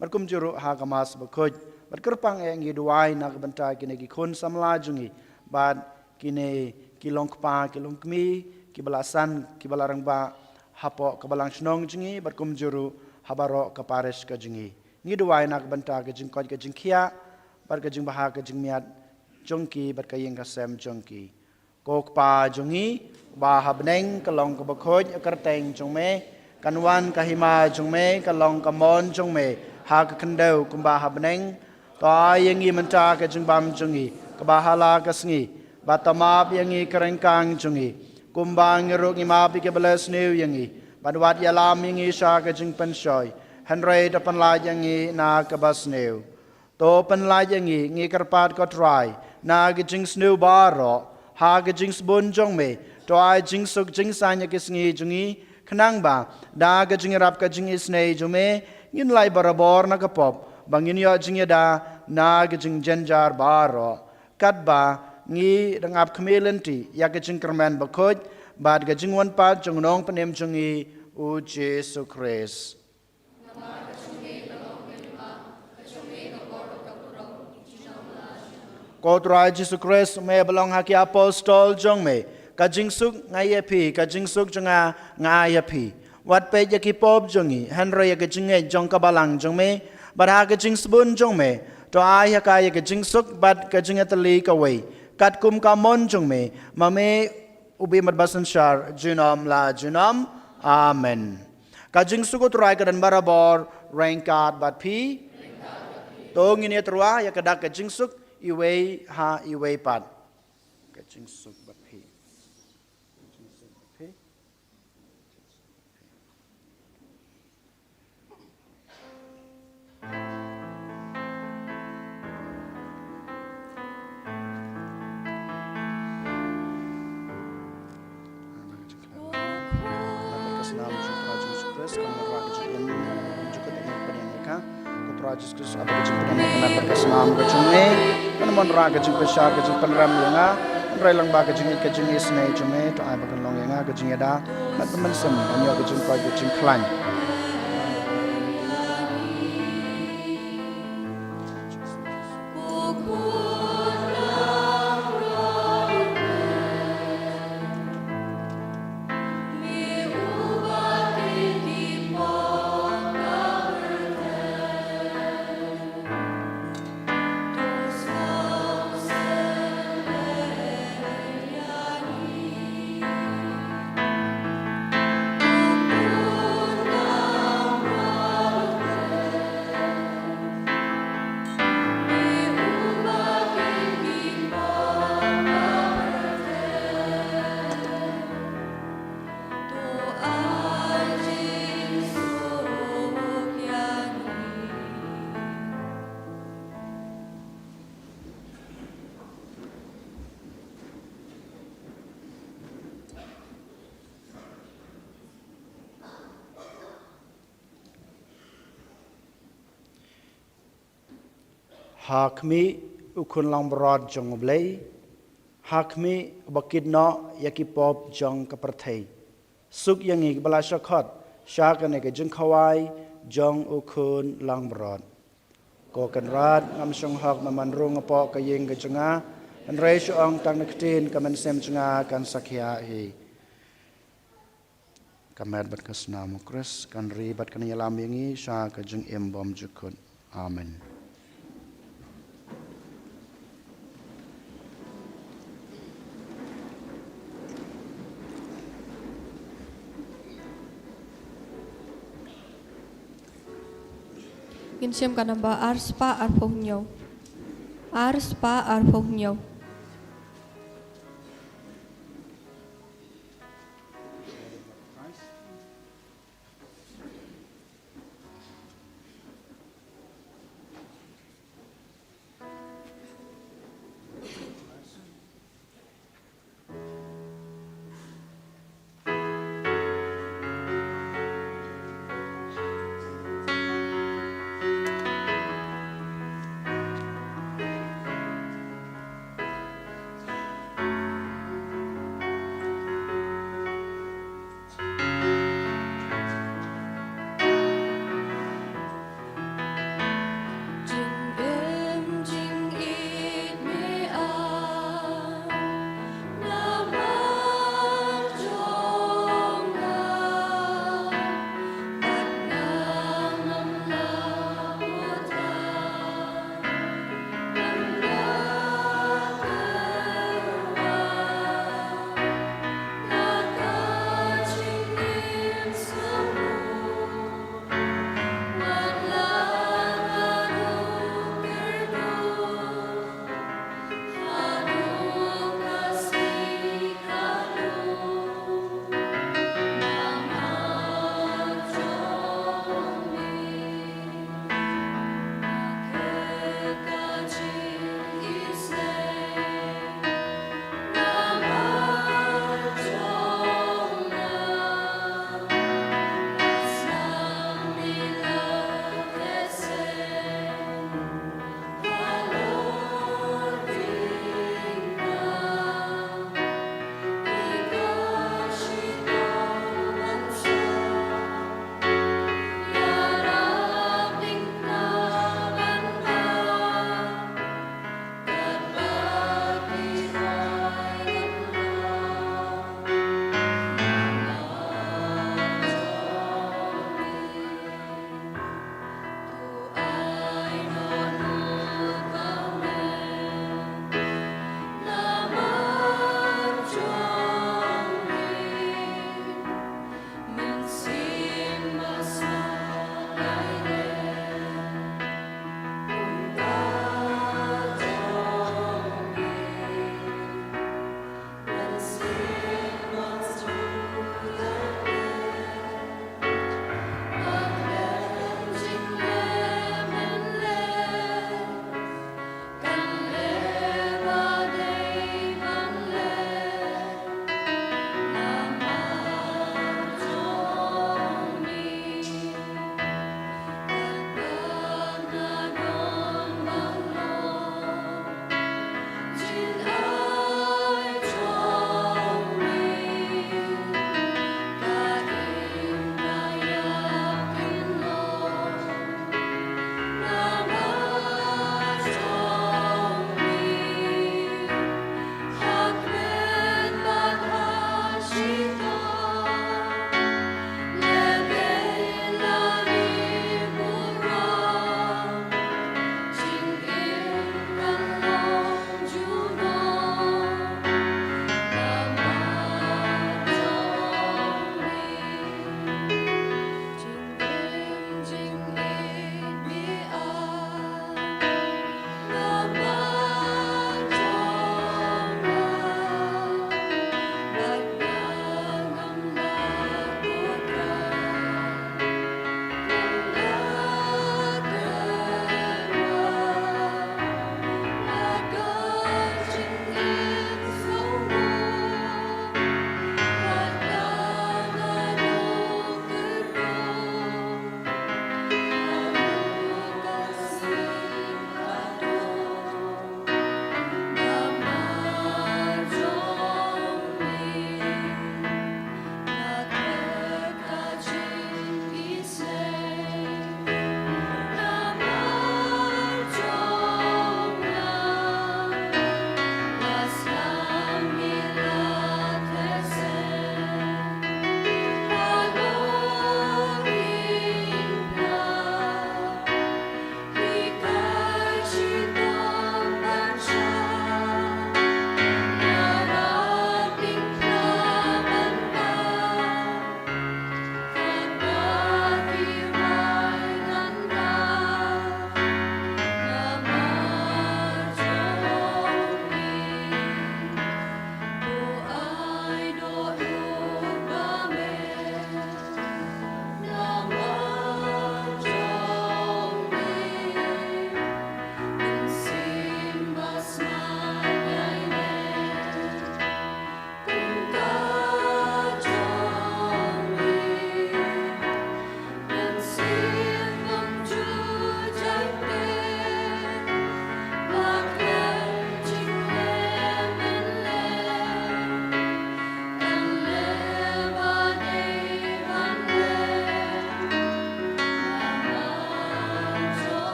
bad kumjuh ruh ha ka Mass Bakhuid. Bad kyrpang eh ngi duwai na ka bynta kine ki khun samla jong ngi, bad kine ki long kpa ki long kmie kiba la san kiba la rangbah hapoh ka balang shnong jong ngi, bad kumjuh ruh ha baroh ka parish ka jong ngi. Ngi duwai na ka bynta ka jingkoit ka jingkhiah bad ka jingbha ka jingmiat jong ki bad ka ïing ka sem jong ki. Ko Kpa jong ngi uba ha bneng, ka long kaba khuid ïa ka kyrteng jong me, kan wan ka hima jong me, ka long ka mon jong me ha ka khyndew kumba ha bneng. To ai ïa ngi mynta ka jingbam jong ngi kaba ha la ka sngi, bad to map ïa ngi ka ryngkang jong ngi, kumba ngi ruh ngi map ïa kiba la sniew ïa ngi, bad wat ïalam ïa ngi sha ka jingpynshoi, hynrei to pynlait ïa ngi na kaba sniew. To pynlait ïa ngi, ngi kyrpad ko Trai, na ka jingsniew baroh ha ka jingsbun jong me. To ai jingsuk jingsaiñ ïa ki sngi jong ngi, khnang ba da ka jingïarap ka jingisynei jong me ngin lait barabor na ka pop, ba ngin ïoh jingïada na ka jingjynjar baroh, katba ngi dang ap khmih lynti ïa ka jingkyrmen bakhuid bad ka jingwan pat jong u Nongpynim jong ngi, u Jisu Khrist. Ko Trai Jisu Khrist, me ba long ha ki apostol jong me, ka jingsuk nga ai ïa phi, ka jingsuk jong nga nga ai ïa phi. Wat peit ïa ki pop jong ngi, hynrei ïa ka jingngeit jong ka balang jong me. Bad ha ka jingsbun jong me, to ai ha ka ïa ka jingsuk bad ka jingïatylli kawei, katkum ka mon jong me, ma me u bym bad basynshar junom la junom. Amen. Ka jingsuk u Trai ka don barabor ryngkat bad phi. To ngin ïatyrwa ïa ka dak ka jingsuk iwei ha iwei pat. Jingsuk bad phi. Jingsuk bad phi. Ka Trai Jisu Khrist, kan wanrah ka jingim jukut ïa ngi, pynïeng ïa ka. Ka Trai Jisu Khrist, ap ka jingpynïeng, kan ap ka snam ka jong ngi, kan wanrah ka jingpynshai, ka jingpynrem ïa nga. Hynrei lyngba ka jingïeit ka jingisynei jong me, to ai ba kan long ïa nga ka jingïada, met bad mynsiem, ban ïoh ka jingkoit ka jingkhlaiñ. Ha khmih, u Khun Langbrot jong U Blei. Ha khmih, uba kit noh ïa ki pop jong ka pyrthei. Suk ïa ngi kiba la shah khot sha kane ka jingkhawai jong u Khun Langbrot. Ko Kynrad, ngam shong hok namar ba nga rung hapoh ka ïing ka jong nga, hynrei shu ong tang na ka ktien, ka mynsiem jong nga kan sa khiah hi. Ka met bad ka snam u Khrist kan ri bad kan ïalam ïa ngi sha ka jingim bymjukut. Amen. Ngin shim ka namba ar spah arphew hynñiew. Ar spah arphew hynñiew.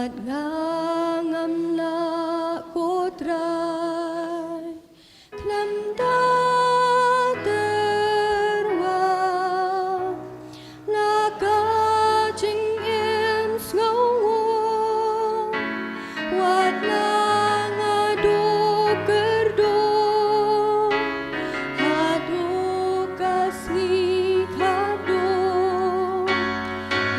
Nga ngam lah ko Trai, khlem da tyrwa, la ka jingim sngewnguh, wat la nga duh kyrduh, haduh ka sngi khatduh,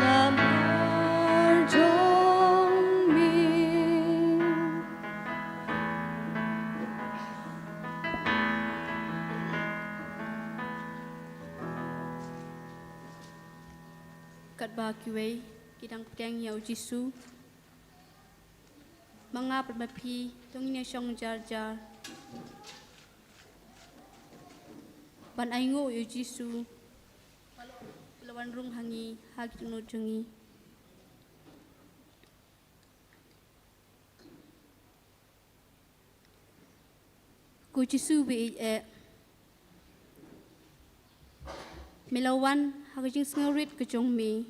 namar jong me. Katba kiwei ki dang pdiang ïa u Jisu, ma nga bad ma phi to ngin ïashong jar jar ban ainguh ïa u Jisu ba la wan rung ha ngi ha ki dohnud jong ngi. Ko Jisu ba ïeit eh, me la wan ha ka jingsngewrit ka jong me,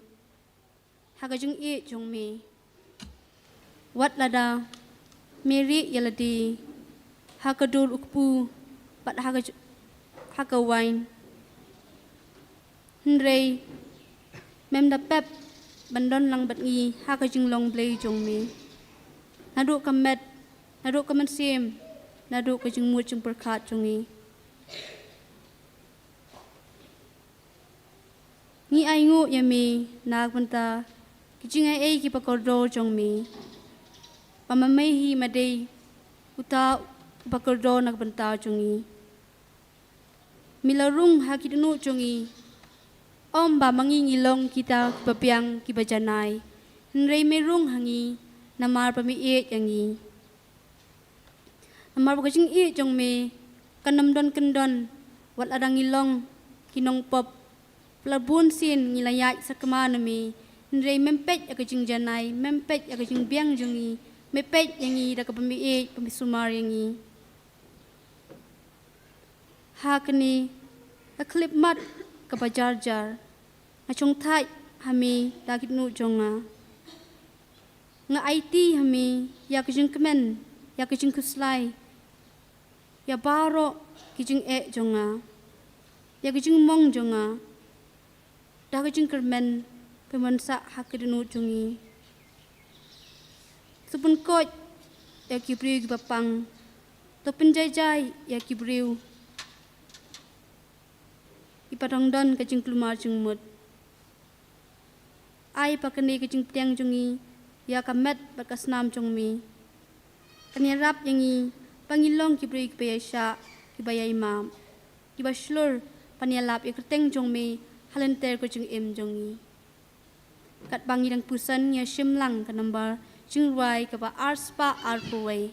ha ka jingïeit jong me. Wat lada me rieh ïa lade ha ka dur u kpu bad ha ka j-, ha ka wain, hynrei mem da pep ban don lang bad ngi ha ka jinglong Blei jong me, naduh ka met, naduh ka mynsiem, naduh ka jingmut jingpyrkhat jong ngi. Ngi ainguh ïa me na ka bynta ki jingai ei kiba kordor jong me, ba ma me hi ma dei uta uba kordor na ka bynta jong ngi. Me la rung ha ki dohnud jong ngi, ym ba ma ngi ngi long kita kiba biang kiba janai, hynrei me rung ha ngi namar ba me ïeit ïa ngi. Namar ba ka jingïeit jong me kan ym don kyndon, wat lada ngi long ki nongpop. Ba la bun sien ngi la ïaid sakma na me, hynrei mem peit ïa ka jingjanai, mem peit ïa ka jingbiang jong ngi, me peit ïa ngi da kaba me ïeit, ba me sumar ïa ngi. Ha kane ka khyllipmat kaba jar jar, nga shongthait ha me da ki dohnud jong nga. Nga aiti ha me ïa ka jingkmen, ïa ka jingkhuslai ïa baroh ki jingeh jong nga, ïa ka jingmong jong nga, da ka jingkyrmen pynban sah ha ki dohnud jong ngi. To pynkoit ïa ki briew kiba pang, to pynjaijai ïa ki briew kiba dang don ka jingkulmar jingmut. Ai ba kane ka jingpdiang jong ngi ïa ka met bad ka snam jong me kan ïarap ïa ngi ba ngi long ki briew kiba ïaishah, kiba ïaimap, kiba shlur ban ïalap ïa ka kyrteng jong me ha lynter ka jingim jong ngi. Katba ngi dang pyrshang, ïa shim lang ka nambar jingrwai kaba arspah arphew wei.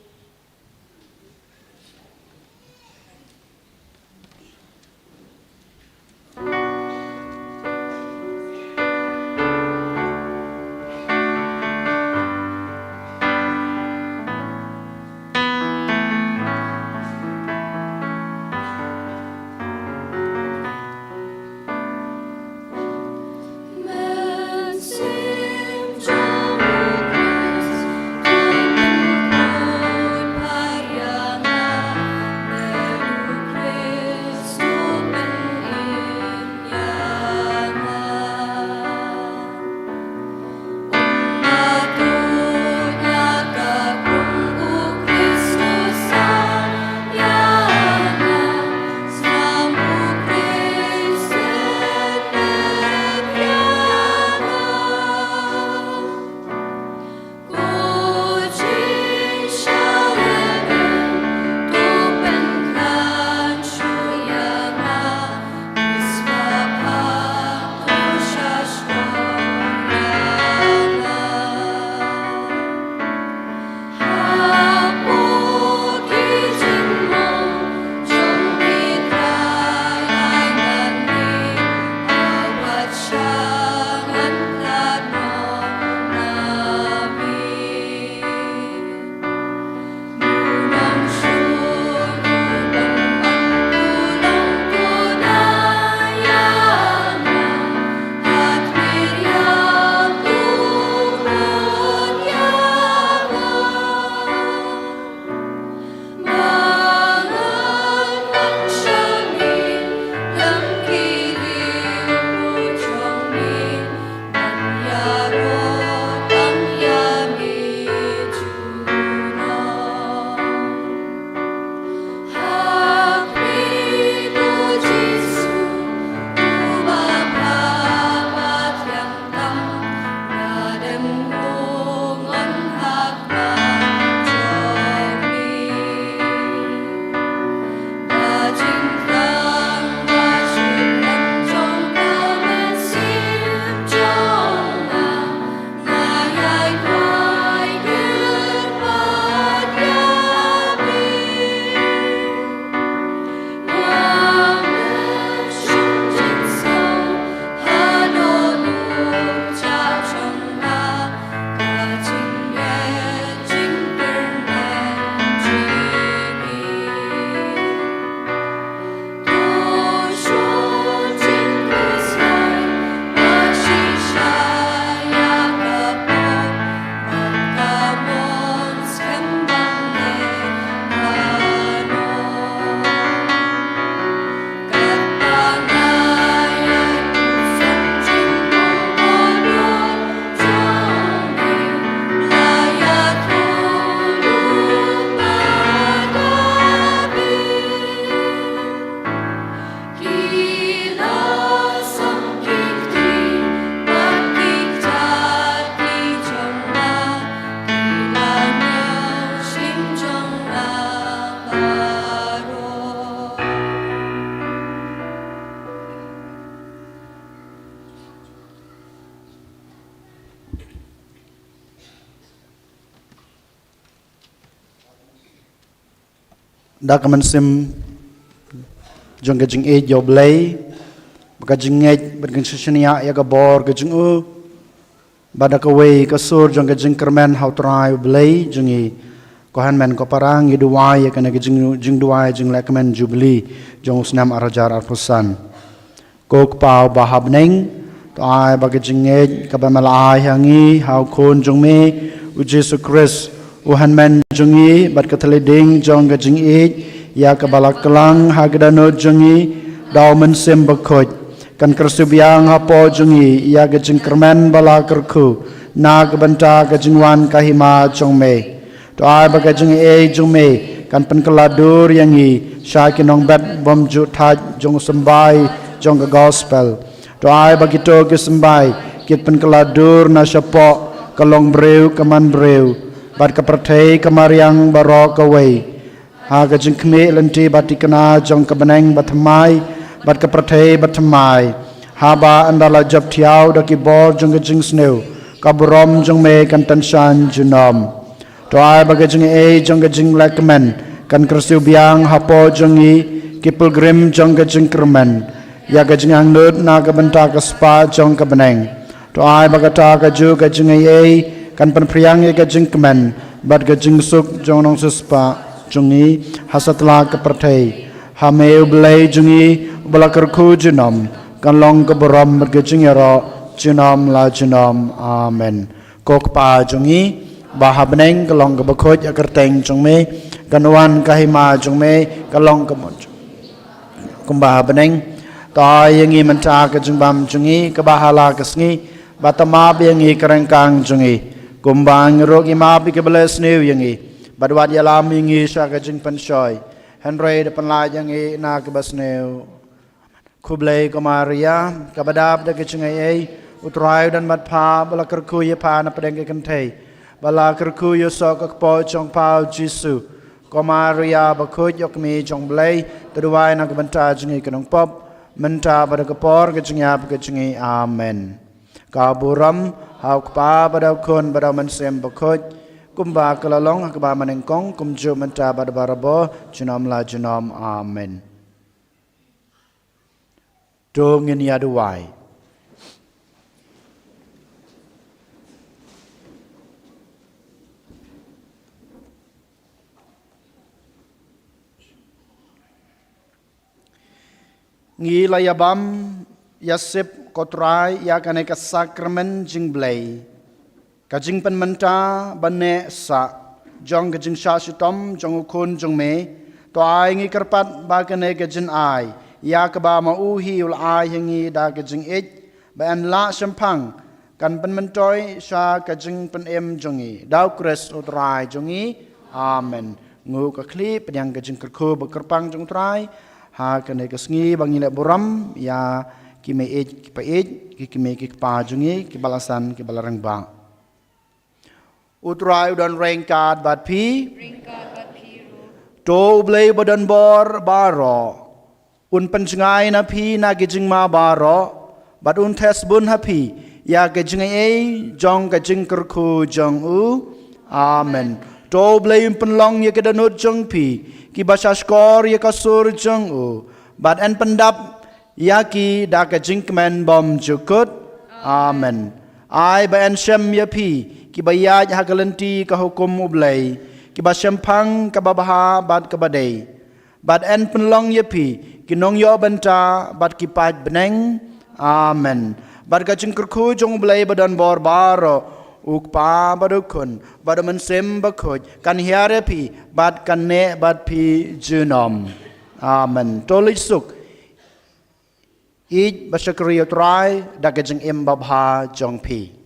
Da ka mynsiem jong ka jingïeit ïa U Blei, bad ka jingngeit, bad ka jingshaniah ïa ka bor ka jong u, bad da kawei ka sur jong ka jingkyrmen ha U Trai U Blei jong ngi, ko hynmen ko para, ngi duwai ïa kane ka jing, jingduwai jinglehkmen Jubili jong u snem ar hajar arphew san. Ko Kpa uba ha bneng, to ai ba ka jingngeit kaba me la ai ha ngi ha U Khun jong me, U Jisu Khrist, U Hynmen jong ngi, bad ka thylliej ding jong ka jingïeit ïa kaba la klang ha ka dohnud jong ngi da U Mynsiem Bakhuid, kan kyrsiew biang hapoh jong ngi ïa ka jingkyrmen ba la kyrkhu na ka bynta ka jingwan ka hima jong me. To ai ba ka jingaiei jong me kan pynkylla dur ïa ngi sha ki nongbet bymjukthait jong u symbai jong ka gospel. To ai ba kito ki symbai kin pynkylla dur na shapoh ka longbriew ka manbriew, bad ka pyrthei ka mariang baroh kawei, ha ka jingkhmih lynti ba thikna jong ka bneng bathymmai bad ka pyrthei bathymmai, haba ynda la jop thiaw da ki bor jong ka jingsniew, ka burom jong me kan tyngshaiñ junom. To ai ba ka jingaiei jong ka jinglehkmen kan kyrsiew biang hapoh jong ngi ki pilgrim jong ka jingkyrmen ïa ka jingangnud na ka bynta ka spah jong ka bneng. To ai ba kata kajuh ka jingaiei kan pynphriang ïa ka jingkmen bad ka jingsuk jong u nongsiewspah jong ngi ha satlak ka pyrthei, ha me U Blei jong ngi, uba la kyrkhu junom, kan long ka burom bad ka jingïaroh junom la junom. Amen. Ko Kpa jong ngi ba ha bneng, ka long kaba khuid ïa ka kyrteng jong me, kan wan ka hima jong me, ka long ka mon jong me kumba ha bneng. To ai ïa ngi mynta ka jingbam jong ngi kaba ha la ka sngi, bad to map ïa ngi ka ryngkang jong ngi, kumba ngi ruh ngi map ïa kiba leh sniew ïa ngi, bad wat ïalam ïa ngi sha ka jingpynshoi, hynrei da pynlait ïa ngi na kaba sniew. Khublei ko Maria, kaba dap da ka jingaiei, U Trai u don bad pha, ba la kyrkhu ïa pha na pdeng ki kynthei, ba la kyrkhu ïa u soh ka kpoh jong pha U Jisu. Ko Maria bakhuid, ïa kmie jong U Blei, to duwai na ka bynta jong ngi ki nongpop, mynta bad ha ka por ka jingïap ka jong ngi. Amen. Ka burom ha U Kpa bad ha U Khun bad ha U Mynsiem Bakhuid, kumba ka la long ha kaba mynnyngkong, kumjuh mynta bad barabor, junom la junom. Amen. To ngin ïa duwai. Ngi la ïa bam ïa sip ko Trai ïa kane ka sakramen jingblei, ka jingpynmynta ba neh sah jong ka jingshah shitom jong U Khun jong me. To ai ngi kyrpad ba kane ka jingai ïa kaba ma u hi u la ai ha ngi da ka jingïeit, ba yn lah shemphang, kan pynmyntoi sha ka jingpynim jong ngi, da U Khrist U Trai jong ngi. Amen. Nguh ka khlieh, pdiang ka jingkyrkhu ba kyrpang jong U Trai ha kane ka sngi, ba ngin leh burom ïa ki mei ïeit ki pa ïeit, ki kmie ki kpa jong ngi, kiba la san kiba la rangbah. U Trai u don ryngkat bad phi. Ryngkat bad phi ruh. To U Blei ba don bor baroh un pynjngai na phi na ki jingma baroh, bad un theh sbun ha phi ïa ka jingaiei jong ka jingkyrkhu jong u. Amen. To U Blei un pynlong ïa ki dohnud jong phi kiba sha shkor ïa ka sur jong u, bad yn pyndap ïa ki da ka jingkmen bymjukut. Amen. Ai ba yn shem ïa phi kiba ïaid ha ka lynti ka hukum U Blei, kiba shemphang, kaba bha bad kaba dei, bad yn pynlong ïa phi ki nongïoh bynta bad ki paid bneng. Amen. Bad ka jingkyrkhu jong U Blei ba don bor baroh, U Kpa bad U Khun bad U Mynsiem Bakhuid, kan hiar ïa phi bad kan neh bad phi junom. Amen. To leit suk, ïeit ba shakri ïa U Trai da ka jingim babha jong phi.